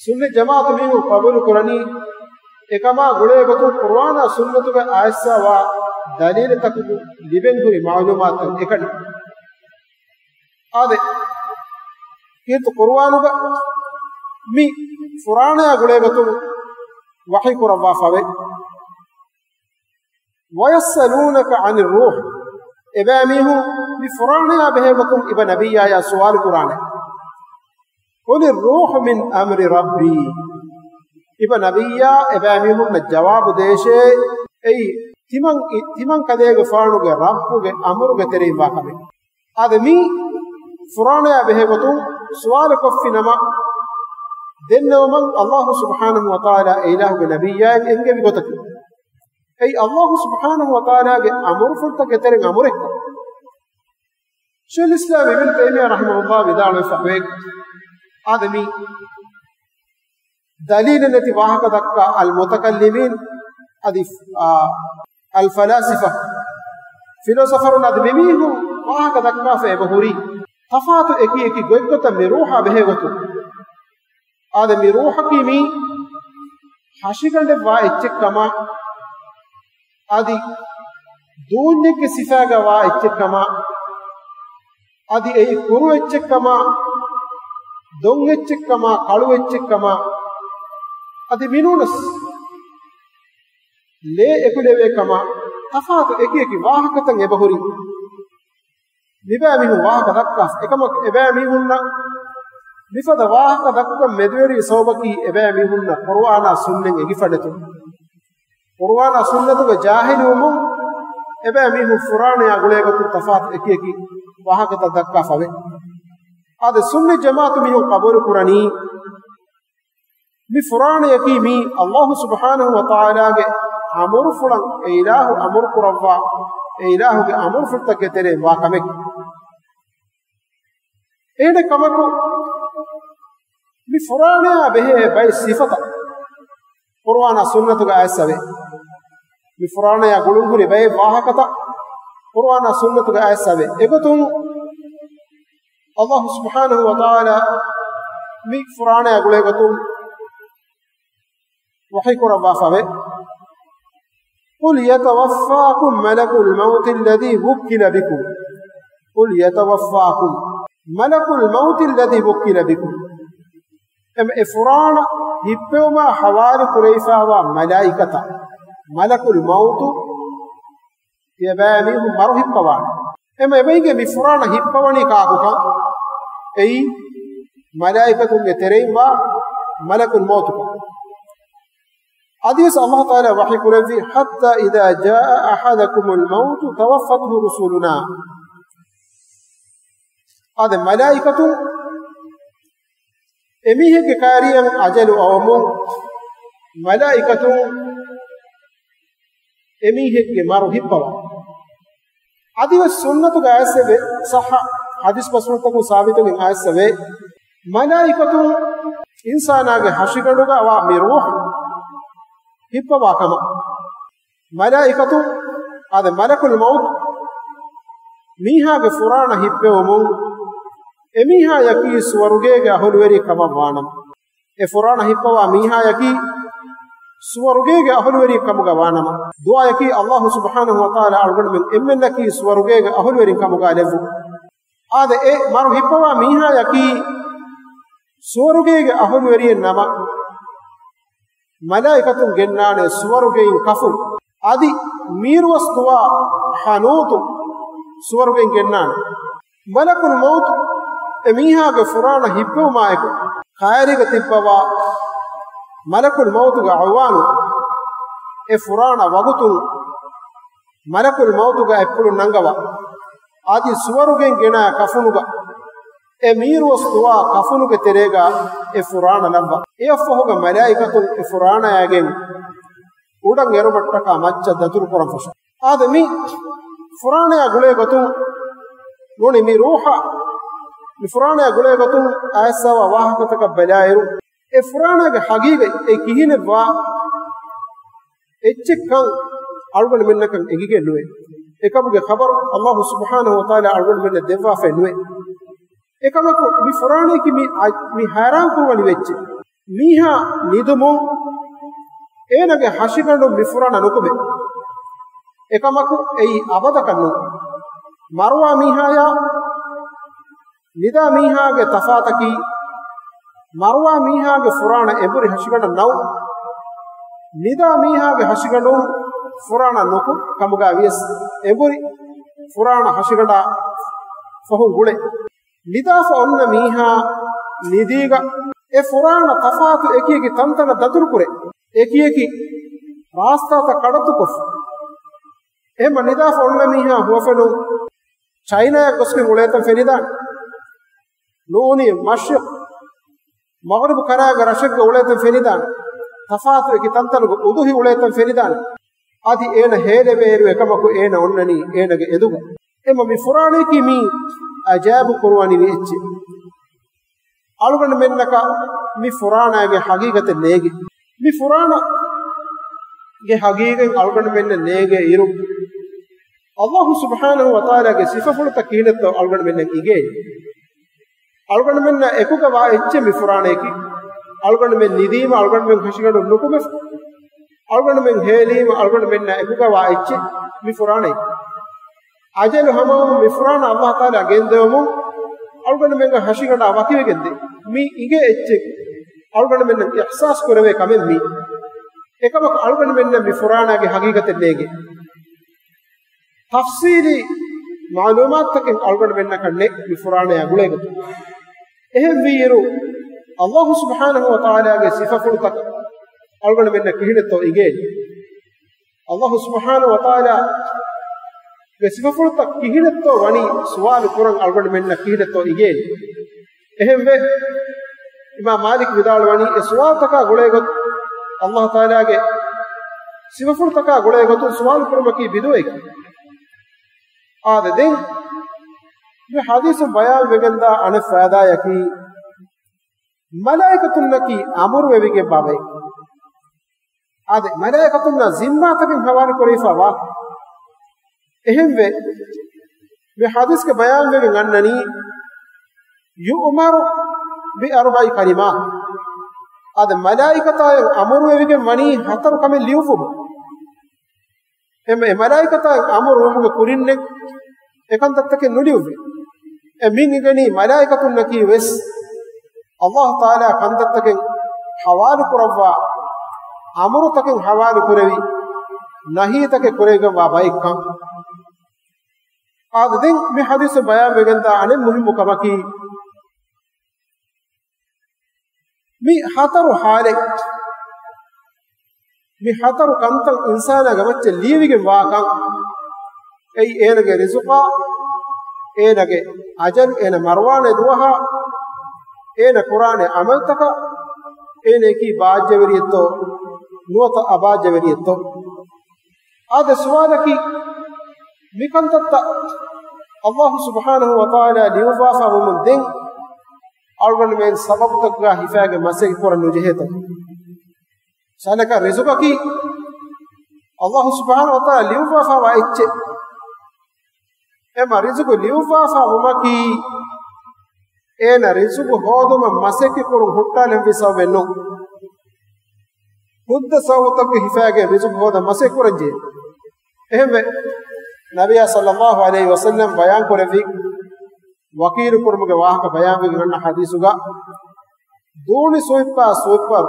ސުންނަތް ޖަމާޢަތު މީހުން ޤަބޫލު ކުރަނީ، އެކަމާ ގުޅޭގޮތުން ޤުރުއާނާ ސުންނަތުގައި އައިސްފަވާ ދަލީލުތަކުގެ ލިބެން ހުރި މަޢުލޫމާތުތައް އެކަނި. އާދެ، ކީރިތި ޤުރުއާނުގަ މި ފުރާނަޔާ ގުޅޭގޮތުން ވަޙީ ކުރައްވާފަވޭ. وَيَسْأَلُونَكَ عَنِ الرُّوحِ. އެބައިމީހުން މި ފުރާނަޔާ ބެހޭގޮތުން އިބަ ނަބިއްޔާޔާ ސުވާލު ކުރާނެ. قُلِ الرُّوحُ مِنْ أَمْرِ رَبِّي. އިބަ ނަބިއްޔާ އެބައިމީހުންނަށް ޖަވާބު ދޭށޭ، އެއީ ތިމަން، ތިމަން ކަލޭގެފާނުގެ ރައްބުގެ އަމުރުގެ ތެރެއިން ވާ ކަމެއް. އާދެ، މި ފުރާނަޔާ ބެހޭގޮތުން ސުވާލު ކޮށްފި ނަމަ، ދެންނެވުމަށް އައްލާހު ސުބްޙާނަހު ވަތަޢާލާ އެ އިލާހުގެ ނަބިއްޔާއަށް އެންގެވި ގޮތަކީ، އެއީ އައްލާހު ސުބްޙާނަހު ވަތަޢާލާގެ އަމުރުފުޅުތަކުގެ ތެރެއިން އަމުރެއް. ޝައިޚުލް އިސްލާމް އިބްނު ތައިމިއްޔާ ރަޙިމަހުﷲ ވިދާޅުވެފަ ވޭ، އާދެ، މި ދަލީލެއް ނެތި ވާހަކަ ދައްކާ އަލް މުތަކައްލިމީން އަދި، އާ، އަލް ފަލާސިފާ، ފިލޯސަފަރުން އަދި މިމީހުން ވާހަކަ ދައްކާފަ އެބަހުރި ތަފާތު އެކި އެކި ގޮތްގޮތަށް މި ރޫޙާ ބެހޭގޮތުން. އާދެ، މި ރޫޙަކީ މީ ހަށިގަނޑެއް ވާ އެއްޗެއްކަމާ، އަދި ދޫންޏެއްގެ ސިފާގަ ވާ އެއްޗެއްކަމާ، އަދި އެއީ ކުރު އެއްޗެއްކަމާ، ދޮން އެއްޗެއްކަމާ، ކަޅު އެއްޗެއްކަމާ، އަދި މިނޫނަސް ލޭ އެކުލެވޭ ކަމާ، ތަފާތު އެކި އެކި ވާހަކަތައް އެބަހުރި. މިބައިމީހުން ވާހަކަ ދައްކާ، އެކަމަކު އެބައިމީހުންނަށް މިފަދަ ވާހަކަ ދައްކަން މެދުވެރިވި ސަބަބަކީ އެބައިމީހުންނަށް ޤުރުއާނާ ސުންނަތް އެނގިފަ ނެތުން. ޤުރުއާނާ ސުންނަތުގެ ޖާހިލުވުމުން އެބައިމީހުން ފުރާނަޔާ ގުޅޭގޮތުން ތަފާތު އެކި އެކި ވާހަކަތައް ދައްކާފަވޭ. އާދެ، ސުންނަތް ޖަމާޢަތު މީހުން ޤަބޫލު ކުރަނީ މި ފުރާނަޔަކީ މީ އައްލާހު ސުބްޙާނަހު ވަތަޢާލާގެ އަމުރުފުޅަށް އެ އިލާހު އަމުރު ކުރައްވާ، އެ އިލާހުގެ އަމުރުފުޅުތަކުގެ ތެރެއިން ވާ ކަމެއް. އެހެނެއް ކަމަކު، މި ފުރާނަޔާ ބެހޭ ބައެއް ސިފަތައް ޤުރުއާނާ ސުންނަތުގަ އައިސްއަވޭ. މި ފުރާނަޔާ ގުޅުންހުރި ބައެއް ވާހަކަތައް ޤުރުއާނާ ސުންނަތުގަ އައިސްއަވޭ. އެގޮތުން ﷲ ސުބްޙާނަހޫ ވަތަޢާލާ މި ފުރާނަޔާ ގުޅޭގޮތުން ވަޙީކުރައްވާފަވޭ. قل يتوفاكم ملك الموت الذي وكل بكم. قل يتوفاكم ملك الموت الذي وكل بكم. އެމަ އެ ފުރާނަ ހިއްޕެވުމާ ހަވާލު ކުރެވިފައިވާ މަލާއިކަތައް، މަލަކުލް މައުތު ތިޔަބައިމީހުން މަރު ހިއްޕަވާނެ. އެމަ އެބައިގެ މި ފުރާނަ ހިއްޕަވަނީ ކާކުކަން؟ އެއީ މަލާއިކަތުންގެ ތެރެއިން ވާ މަލަކުލް މައުތުކަން. އަދިވެސް ﷲ ތަޢާލާ ވަޙީ ކުރެއްވި، حتى إذا جاء أحدكم الموت توفته رسلنا. އާދެ، މަލާއިކަތުން އެމީހެއްގެ ކައިރިއަށް އަޖަލު އައުމުން، މަލާއިކަތުން އެމީހެއްގެ މަރު ހިއްޕަވާ. އަދިވެސް ސުންނަތުގަ އައިސްއެވެ. ޞައްޙަ ޙަދީޘް ބަސްފުޅުތަކުން ސާބިތުވެގެން އައިސްއެވެ. މަލާއިކަތުން އިންސާނާގެ ހަށިގަނޑުގަ ވާ މި ރޫޙު ހިއްޕަވާ ކަމަށް. މަލާއިކަތުން އާދެ، މަލަކުލް މައުތު މީހާގެ ފުރާނަ ހިއްޕެވުމުން އެމީހާޔަކީ ސުވަރުގޭގެ އަހުލުވެރި ކަމަށް ވާނަމަ، އެ ފުރާނަ ހިއްޕަވާ މީހާޔަކީ ސުވަރުގޭގެ އަހުލުވެރި ކަމުގަ ވާނަމަ، ދުޢާޔަކީ ﷲ ސުބްޙާނަހޫ ވަތަޢާލާ އަޅުގަނޑުމެން އެންމެންނަކީ ސުވަރުގޭގެ އަހުލުވެރިން ކަމުގަ ލެއްވުން. އާދެ، އެ މަރު ހިއްޕަވާ މީހާޔަކީ ސުވަރުގޭގެ އަހުލުވެރިއެއް ނަމަ، މަލާއިކަތުން ގެންނާނެ ސުވަރުގެއިން ކަފުން. އަދި މީރުވަސް ދުވާ ޙަނޫތު ސުވަރުގެއިން ގެންނާނެ. މަލަކުލް މައުތު އެ މީހާގެ ފުރާނަ ހިއްޕެވުމާއެކު، ކައިރީގަ ތިއްބަވާ މަލަކުލް މައުތުގެ އަޢުވާނު އެ ފުރާނަ ވަގުތުން މަލަކުލް މައުތުގެ އަތްޕުޅު ނަންގަވާ، އަދި ސުވަރުގެން ގެނާ ކަފުނުގަ، އެ މީރުވަސް ދުވާ ކަފުނުގެ ތެރޭގަ އެ ފުރާނަ ލައްވާ. އެއަށްފަހުގަ މަލާއިކަތުން އެ ފުރާނަޔާގެން އުޑަށް އެރުމަށްޓަކާ މައްޗަށް ދަތުރު ކުރަން ފަށުން. އާދެ، މި ފުރާނަޔާ ގުޅޭ ގޮތުން ނޫނީ މި ރޫޙަށް، މި ފުރާނަޔާ ގުޅޭ ގޮތުން އައިސްއަވާ ވާހަކަތަކަށް ބަލާއިރު، އެ ފުރާނާގެ ހަގީގަތް އެ ކިހިނެއްވާ އެއްޗެއްކަން އަޅުގަނޑުމެންނަކަށް އެނގިގެން ނުވޭ. އެކަމުގެ ޚަބަރު ﷲ ސުބްޙާނަހޫ ވަތަޢާލާ އަޅުގަނޑުމެންނަށް ދެއްވާފައެއް ނުވޭ. އެކަމަކު، މި ފުރާނަޔަކީ މި އަ-، މި ހައިރާން ކުރުވަނިވި އެއްޗެއް. މީހާ ނިދުމުން އޭނަގެ ހަށިގަނޑުން މި ފުރާނަ ނުކުމޭ. އެކަމަކު، އެއީ އަބަދަކަށް ނޫން. މަރުވާ މީހާޔާ ނިދާ މީހާގެ ތަފާތަކީ، މަރުވާ މީހާގެ ފުރާނަ އެނބުރި ހަށިގަނޑަށް ނައު، ނިދާ މީހާގެ ހަށިގަނޑުން ފުރާނަ ނުކު ކަމުގަ ވިޔަސް، އެނބުރި ފުރާނަ ހަށިގަނޑާ ފަހުން ގުޅޭ. ނިދާފަ އޮންނަ މީހާ ނިދީގަ އެ ފުރާނަ ތަފާތު އެކިއެކި ތަންތަނަށް ދަތުރުކުރޭ، އެކިއެކި ރާސްތާތައް ކަޑައްތުކޮށްފަ. އެހެންމަ ނިދާފަ އޮންނަ މީހާ ހުވަފެނުން ޗައިނާއަށް ގޮސްގެން އުޅޭތަން ފެނިދާނެ. ނޫނީ މަޝްރިޤް މަޣްރިބު ކަރާގެ ރަށެއްގަ އުޅޭތަން ފެނިދާނެ. ތަފާތު އެކި ތަންތަނުގަ އުދުހި އުޅޭތަން ފެނިދާނެ. އަދި އޭނަ ހޭލެވޭއިރު އެކަމަކު އޭނަ އޮންނަނީ އޭނަގެ އެދުގަ. އެމަ މި ފުރާނަޔަކީ މީ އަޖާއިބު ކުރުވަނިވި އެއްޗެއް. އަޅުގަނޑުމެންނަކަށް މި ފުރާނައިގެ ހަގީގަތެއް ނޭގެ. މި ފުރާނަގެ ހަގީގަތް އަޅުގަނޑުމެންނަށް ނޭގޭ އިރު، ﷲ ސުބްޙާނަހޫ ވަތަޢާލާގެ ސިފަފުޅުތައް ކިހިނެއްތޯ އަޅުގަނޑުމެންނަށް އިނގޭ. އަޅުގަނޑުމެންނާ އެކުގަ ވާ އެއްޗެއް މި ފުރާނަޔަކީ. އަޅުގަނޑުމެން ނިދީމަ އަޅުގަނޑުމެން ހަށިގަނޑުން ނުކުމެފަ. އަޅުގަނޑުމެން ހޭލީމަ އަޅުގަނޑުމެންނާ އެކުގަ ވާ އެއްޗެއް މި ފުރާނަޔަކީ. އަޖަލު ހަމަވުމުން މި ފުރާނަ ﷲ ތަޢާލާ ގެންދެވުމުން އަޅުގަނޑުމެންގެ ހަށިގަނޑާ ވަކިވެގެންދޭ. މި އިނގޭ އެއްޗެއް އަޅުގަނޑުމެންނަށް އިޙްސާސް ކުރެވޭ ކަމެއް މީ. އެކަމަކު އަޅުގަނޑުމެންނަށް މި ފުރާނައިގެ ހަގީގަތެއް ނޭގޭ. ތަފްސީލީ މަޢުލޫމާތުތަކެއް އަޅުގަނޑުމެންނަކަށް ނެތް މި ފުރާނަޔާ ގުޅޭގޮތުން. އެހެންވީއިރު، ﷲ ސުބްޙާނަހޫ ވަތަޢާލާގެ ސިފަފުޅުތައް އަޅުގަނޑުމެންނަށް ކިހިނެއްތޯ އިނގޭނީ؟ ﷲ ސުބްޙާނަހޫ ވަތަޢާލާގެ ސިފަފުޅުތައް ކިހިނެއްތޯ ވަނީ ސުވާލު ކުރަން އަޅުގަނޑުމެންނަށް ކިހިނެއްތޯ އިނގޭނީ؟ އެހެންވެ، އިމާމް މާލިކް ވިދާޅުވަނީ، އެ ސުވާލުތަކާ ގުޅޭގޮތުން ﷲ ތަޢާލާގެ ސިފަފުޅުތަކާ ގުޅޭގޮތުން ސުވާލު ކުރުމަކީ ބިދުޢައެކޭ. އާދެ، ދެން މި ޙަދީޘުން ބަޔާން ވެގެންދާ އަނެއް ފައިދާއަކީ، މަލާއިކަތުންނަކީ އަމުރުވެވިގެންވާ ބައެއް. އާދެ، މަލާއިކަތުންނަށް ޒިންމާތަކެއް ހަވާލު ކުރެވިފައިވާ. އެހެންވެ، މި ޙަދީޘްގެ ބަޔާންވެގެން އަންނަނީ، يؤمر بأربع كلمات. އާދެ، މަލާއިކަތާއި އަމުރުވެވިގެން ވަނީ ހަތަރު ކަމެއް ލިޔުއްވުމަށް. އެމަ އެ މަލާއިކަތާއި އަމުރުވުމުގެ ކުރިންނެއް އެކަންތައްތަކެއް ނުލިޔުއްވޭ. އެ މިން އިގެނީ މަލާއިކަތުންނަކީ ވެސް އަﷲ ތަޢާލާ ކަންތައްތަކެއް ހަވާލު ކުރައްވާ، އަމުރުތަކެއް ހަވާލު ކުރެވި، ނަހީތަކެއް ކުރެވިގެންވާ ބައެއްކަން. އާދެ، ދެން މި ޙަދީޘުން ބަޔާން ވެގެންދާ އަނެއް މުހިއްމު ކަމަކީ، މި ހަތަރު ޙާލެއް، މި ހަތަރު ކަންތައް އިންސާނާގެ މައްޗަށް ލިޔެވިގެން ވާކަން، އެއީ އޭނަގެ ރިޒުޤާ، އޭނަގެ އަޖަލު، އޭނަ މަރުވާނެ ދުވަހާ، އޭނަ ކުރާނެ ޢަމަލުތަކަށް، އޭނައަކީ ބާއްޖަވެރިއެއްތޯ ނުވަތަ އަބާއްޖަވެރިއެއްތޯ. އާދެ، ސުވާލަކީ، މިކަންތައްތައް އަﷲ ސުބްޙާނަހޫ ވަތަޢާލާ ލިޔުއްވާފަ ވުމުން ދެން އަޅުގަނޑުމެން ސަބަބުތަކުގަ ހިފާގެން މަސައްކަތް ކުރަން ނުޖެހޭތޯ؟ ސަލަކަ ރިޒުޤަކީ އަﷲ ސުބްޙާނަހޫ ވަތަޢާލާ ލިޔުއްވާފައިވާ އެއްޗެއް. އެމަ ރިޒުޤު ލިޔުއްވާފަ ވުމަކީ، އޭނަ ރިޒުޤު ހޯދުމަށް މަސައްކަތް ކުރުން ހުއްޓާލެއްވި ސަބަބެއް ނޫން. ހުއްދަ ސަބަބުތަކުގަ ހިފާގެން ރިޒުޤު ހޯދަން މަސައްކަތް ކުރަންޖެހޭ. އެހެންވެ، ނަބިއްޔާ ޞައްލައްލާހު ޢަލައިހި ވަސައްލަމް ބަޔާން ކުރެއްވި ވަކީލު ކުރުމުގެ ވާހަކަ ބަޔާންވެގެން އަންނަ ޙަދީޘުގަ، ދޫނި ސޮއިއްޕާ ސޮއިއްޕަ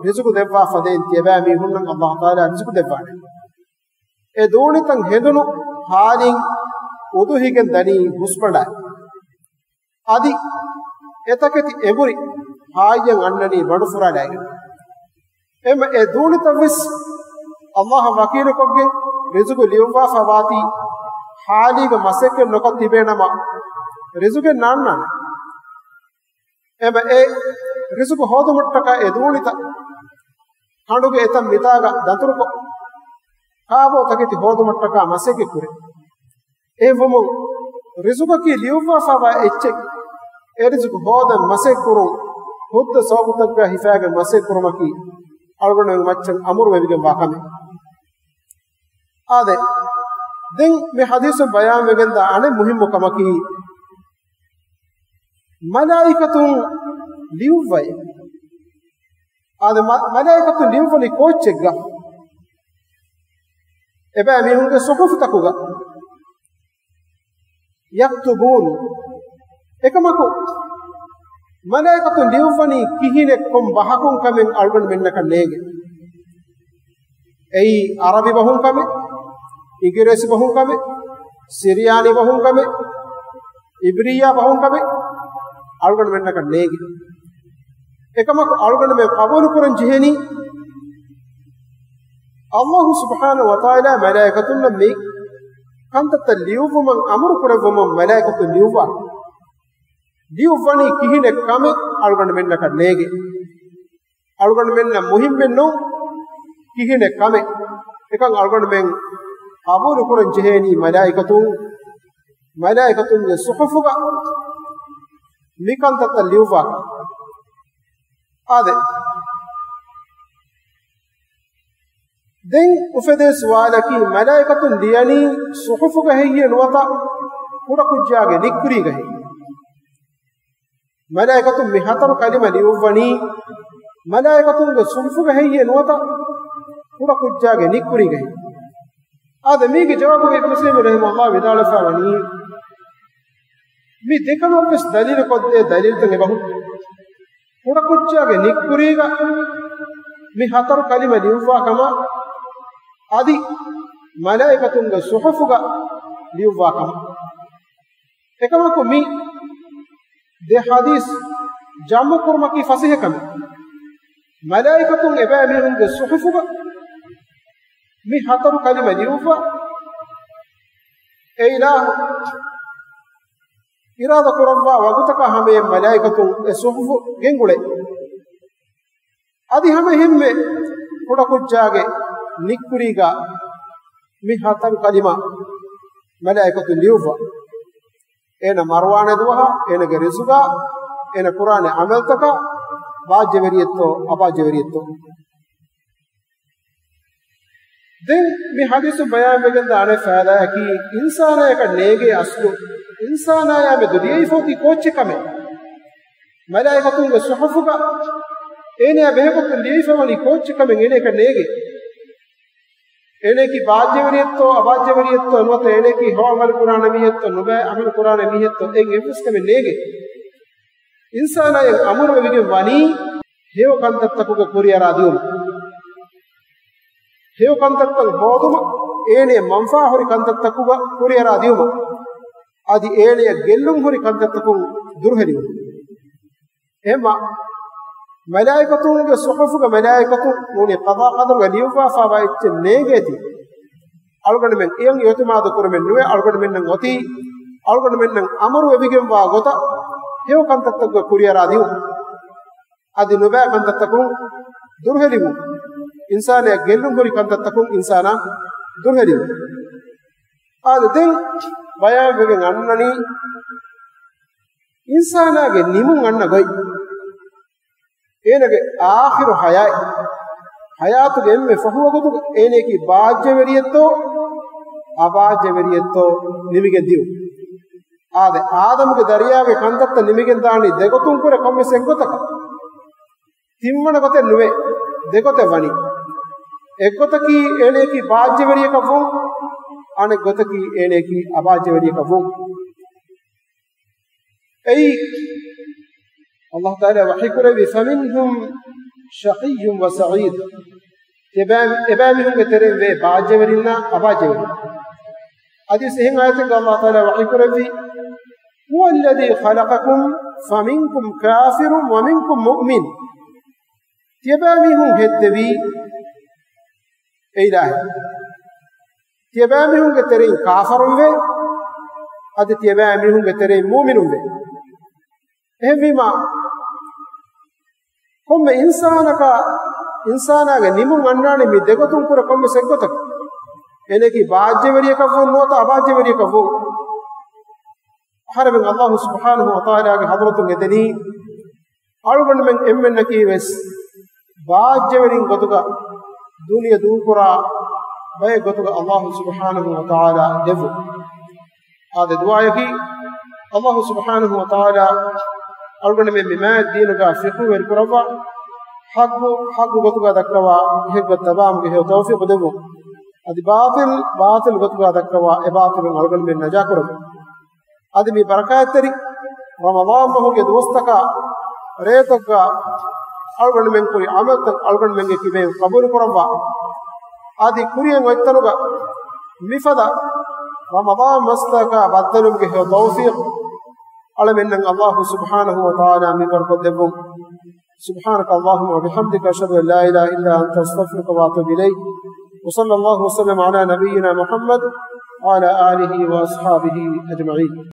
ރިޒުޤު ދެއްވާ ފަދައިން ތިޔަބައިމީހުންނަށް އަﷲ ތަޢާލާ ރިޒުޤު ދެއްވާނެ. އެ ދޫނިތައް ހެނދުނު ހާލިން އުދުހިގެން ދަނީ ހުސްބަނޑާ. އަދި އެތަކެތި އެނބުރި ހާއްޔަށް އަންނަނީ ބަނޑު ފުރާލައިގެން. އެމަ އެ ދޫނިތައް ވެސް އަﷲ އަށް ވަކީލުކޮށްގެން ރިޒުޤު ލިޔުއްވާފަ ވާތީ، ހާލީގަ މަސައްކަތް ނުކޮށް ތިބޭނަމަ، ރިޒުޤެއް ނާންނާނެ. އެބަ އެ ރިޒުޤު ހޯދުމަށްޓަކާ އެ ދޫނިތައް ކަނޑުގެ އެތައް މިތާގަ ދަތުރުކޮށް، ކާބޯ ތަކެތި ހޯދުމަށްޓަކާ މަސައްކަތް ކުރޭ. އެހެންވުމުން، ރިޒުޤަކީ ލިޔުއްވާފައިވާ އެއްޗެއް. އެ ރިޒުޤު ހޯދަން މަސައްކަތް ކުރުން، ހުއްދަ ސަބަބުތަކުގަ ހިފާގެން މަސައްކަތް ކުރުމަކީ، އަޅުގަނޑުމެން މައްޗަށް އަމުރު ވެވިގެންވާ ކަމެއް. އާދެ، ދެން މި ޙަދީޘުން ބަޔާން ވެގެންދާ އަނެއް މުހިއްމު ކަމަކީ، މަލާއިކަތުން ލިޔުއްވައި. އާދެ، މަ-، މަލާއިކަތުން ލިޔުއްވަނީ ކޯއްޗެއްގަ؟ އެބައިމީހުންގެ ޞުޙުފުތަކުގަ. يكتبون. އެކަމަކު، މަލާއިކަތުން ލިޔުއްވަނީ ކިހިނެއް ކޮން ބަހަކުން ކަމެއް އަޅުގަނޑުމެންނަކަށް ނޭނގެ. އެއީ ޢަރަބި ބަހުން ކަމެއް، އިނގިރޭސި ބަހުން ކަމެއް، ސިރިޔާނި ބަހުން ކަމެއް، އިބްރިއްޔާ ބަހުން ކަމެއް އަޅުގަނޑުމެންނަކަށް ނޭނގެ. އެކަމަކު އަޅުގަނޑުމެން ޤަބޫލު ކުރަން ޖެހެނީ، އަﷲ ސުބްޙާނަހޫ ވަތަޢާލާ މަލާއިކަތުންނަށް މި ކަންތައްތައް ލިޔުއްވުމަށް އަމުރު ކުރެއްވުމުން މަލާއިކަތުން ލިޔުއްވާ. ލިޔުއްވަނީ ކިހިނެއް ކަމެއް އަޅުގަނޑުމެންނަކަށް ނޭނގެ. އަޅުގަނޑުމެންނަށް މުހިއްމެއް ނޫން ކިހިނެއް ކަމެއް. އެކަން އަޅުގަނޑުމެން ޤަބޫލު ކުރަން ޖެހޭނީ މަލާއިކަތުން، މަލާއިކަތުންގެ ޞުޙުފުގަ މި ކަންތައްތައް ލިޔުއްވާކަން. އާދެ. ދެން އުފެދޭ ސުވާލަކީ، މަލާއިކަތުން ލިޔަނީ ޞުޙުފުގަ ހެއްޔޭ ނުވަތަ ކުޑަކުއްޖާގެ ނިއްކުރީގަ ހެއްޔޭ؟ މަލާއިކަތުން މި ހަތަރު ކަލިމަ ލިޔުއްވަނީ މަލާއިކަތުންގެ ޞުޙުފުގަ ހެއްޔޭ ނުވަތަ ކުޑަކުއްޖާގެ ނިއްކުރީގަ ހެއްޔޭ؟ އާދެ، މީގެ ޖަވާބުގަ އިބްނު ޢުސައިމީން ރަޙިމަހުﷲ ވިދާޅުވެފަ ވަނީ، މި ދެކަމަށްވެސް ދަލީލުކޮށްދޭ ދަލީލުތައް އެބަހުރި. ކުޑަކުއްޖާގެ ނިއްކުރީގަ މި ހަތަރު ކަލިމަ ލިޔުއްވާ ކަމަށް، އަދި މަލާއިކަތުންގެ ޞުޙުފުގަ ލިޔުއްވާ ކަމަށް. އެކަމަކު މި ދެ ޙަދީޘް ޖަމްޢު ކުރުމަކީ ފަސޭހަ ކަމެއް. މަލާއިކަތުން އެބައިމީހުންގެ ޞުޙުފުގަ މި ހަތަރު ކަލިމަ ލިޔުއްވާ، އެ އިލާހު އިރާދަ ކުރައްވާ ވަގުތަކާ ހަމަޔަށް މަލާއިކަތުން އެ ޞުޙުފު ގެންގުޅޭ. އަދި ހަމަ އެހެންމެ ކުޑަކުއްޖާގެ ނިއްކުރީގަ މި ހަތަރު ކަލިމަ މަލާއިކަތުން ލިޔުއްވާ. އޭނަ މަރުވާނެ ދުވަހަށް، އޭނަގެ ރިޒުގާ، އޭނަ ކުރާނެ ޢަމަލުތަކަށް ބާއްޖަވެރިއެއްތޯ، އަބާއްޖަވެރިއެއްތޯ. ދެން މި ޙަދީޘުން ބަޔާންވެގެންދާ އަނެއް ފައިދާއަކީ، އިންސާނާޔަކަށް ނޭގޭ އަސްލު، އިންސާނާޔާމެދު ލިޔެވިފަ އޮތީ ކޯއްޗެއް ކަމެއް. މަލާއިކަތުންގެ ޞުޙުފުގަ އޭނަޔާ ބެހޭގޮތުން ލިޔެވިފަ ވަނީ ކޯއްޗެއް ކަމެއް އޭނަޔަކަށް ނޭގޭ. އޭނަޔަކީ ބާއްޖަވެރިއެއްތޯ، އަބާއްޖަވެރިއެއްތޯ، ނުވަތަ އޭނަޔަކީ ހެޔޮ ޢަމަލު ކުރާނެ މީހެއްތޯ، ނުބައި ޢަމަލު ކުރާނެ މީހެއްތޯ، އެއް އެއްވެސް ކަމެއް ނޭގޭ. އިންސާނާޔަށް އަމުރުވެވިގެން ވަނީ ހެޔޮ ކަންތައްތަކުގެ ކުރިއަރާ ދިއުމަށް. ހެޔޮ ކަންތައްތައް ހޯދުމަށް، އޭނަޔަށް މަންފާ ހުރި ކަންތައްތަކުގަ ކުރިއަރާ ދިއުމަށް. އަދި އޭނަޔަށް ގެއްލުން ހުރި ކަންތައްތަކުން ދުރުހެލިވުމަށް. އެހެންމަ، މަލާއިކަތުންގެ ޞުޙުފުގަ މަލާއިކަތުން ނޫނީ ޤަޟާ ޤަދަރުގަ ލިޔުއްވާފާވާ އެއްޗެއް ނޭނގޭތީ، އަޅުގަނޑުމެން އެޔަށް އިޢުތިމާދު ކުރުމެއް ނުވޭ. އަޅުގަނޑުމެންނަށް އޮތީ، އަޅުގަނޑުމެންނަށް އަމުރު ވެވިގެންވާ ގޮތަށް ހެޔޮ ކަންތައްތަކުގެ ކުރިއަރާ ދިއުން. އަދި ނުބައި ކަންތައްތަކުން ދުރުހެލިވުން. އިންސާނާޔަށް ގެއްލުން ހުރި ކަންތައްތަކުން އިންސާނާ ދުރުހެލިވުން. އާދެ، ދެން ބަޔާންވެގެން އަންނަނީ، އިންސާނާގެ ނިމުން އަންނަ ގޮތް. އޭނަގެ އާޚިރު ޙަޔާތް، ޙަޔާތުގެ އެންމެ ފަހު ވަގުތުގަ އޭނަޔަކީ ބާއްޖަވެރިއެއްތޯ، އަބާއްޖަވެރިއެއްތޯ ނިމިގެން ދިއުން. އާދެ، އާދަމުގެ ދަރިޔާގެ ކަންތައްތައް ނިމިގެންދާނީ ދެގޮތުން ކުރެ ކޮންމެސް އެއްގޮތަކަށް. ތިންވަނަ ގޮތެއް ނުވޭ، ދެގޮތެއް ވަނީ. އެއްގޮތަކީ އޭނަޔަކީ ބާއްޖަވެރިޔަކަށް ވުން، އަނެއް ގޮތަކީ އޭނަޔަކީ އަބާއްޖަވެރިޔަކަށް ވުން. އެއީ، ﷲ ތަޢާލާ ވަޙީކުރެއްވި، فَمِنْهُمْ شَقِيٌّ وَسَعِيدٌ. އެބައި-، އެބައިމީހުންގެ ތެރެއިން ވޭ ބާއްޖަވެރިންނާ އަބާއްޖަވެރިން. އަދިވެސް އެހެން އާޔަތެއްގަ ﷲ ތަޢާލާ ވަޙީކުރެއްވި، هُوَ الَّذِي خَلَقَكُمْ فَمِنْكُمْ كَافِرٌ وَمِنْكُمْ مُؤْمِنٌ. ތިޔަބައިމީހުން ހެއްދެވީ އެ އިލާހެއް. ތިޔަބައިމީހުންގެ ތެރެއިން ކާފަރުން ވޭ، އަދި ތިޔަބައިމީހުންގެ ތެރެއިން މުއުމިނުން ވޭ. އެހެންވީމާ، ކޮންމެ އިންސާނަކާ، އިންސާނާގެ ނިމުން އަންނާނެ މި ދެގޮތުން ކުރެ ކޮންމެސް އެއްގޮތަކަށް. އޭނަޔަކީ ބާއްޖަވެރިޔަކަށް ވުން ނުވަތަ އަބާއްޖަވެރިޔަކަށް ވުން. އަހަރެމެން ﷲ ސުބްޙާނަހޫ ވަތަޢާލާގެ ޙަޟްރަތުން އެދެނީ، އަޅުގަނޑުމެން އެންމެންނަކީ ވެސް ބާއްޖަވެރިން ގޮތުގަ ދުނިޔެ ދޫކުރާ ބައެއް ގޮތުގަ ﷲ ސުބްޙާނަހޫ ވަތަޢާލާ ދެއްވުން. އާދެ، ދުޢާއަކީ، ﷲ ސުބްޙާނަހޫ ވަތަޢާލާ އަޅުގަނޑުމެން މި މާތް ދީނުގަ ފިޤުހުވެރި ކުރައްވާ، ޙައްޤު ޙައްޤު ގޮތުގަ ދައްކަވާ، އެހެން ގޮތަށް ތަބާވުމުގެ ހެޔޮ ތައުފީޤު ދެއްވުން. އަދި ބާޠިލް ބާޠިލް ގޮތުގަ ދައްކަވާ، އެ ބާޠިލުން އަޅުގަނޑުމެން ނަޖާ ކުރައްވުން. އަދި މި ބަރަކާތްތެރި ރަމަޟާން މަހުގެ ދުވަސްތަކާ ރޭތަކުގަ އަޅުގަނޑުމެން ކުރި ޢަމަލުތައް އަޅުގަނޑުމެންގެ ކިބައިން ޤަބޫލު ކުރައްވާ. އަދި ކުރިއަށް އޮތްތަނުގަ މިފަދަ ރަމަޟާން މަސްތަކާ ބައްދަލުވުމުގެ ހެޔޮ ތައުފީޤު އަޅަމެންނަށް ﷲ ސުބްޙާނަހޫ ވަތަޢާލާ މިންވަރުކޮށްދެއްވުން. سبحانك اللهم وبحمدك، أشهد أن لا إله إلا أنت، أستغفرك وأتوب إليك. وصلى الله وسلم على نبينا محمد وعلى آله وأصحابه أجمعين.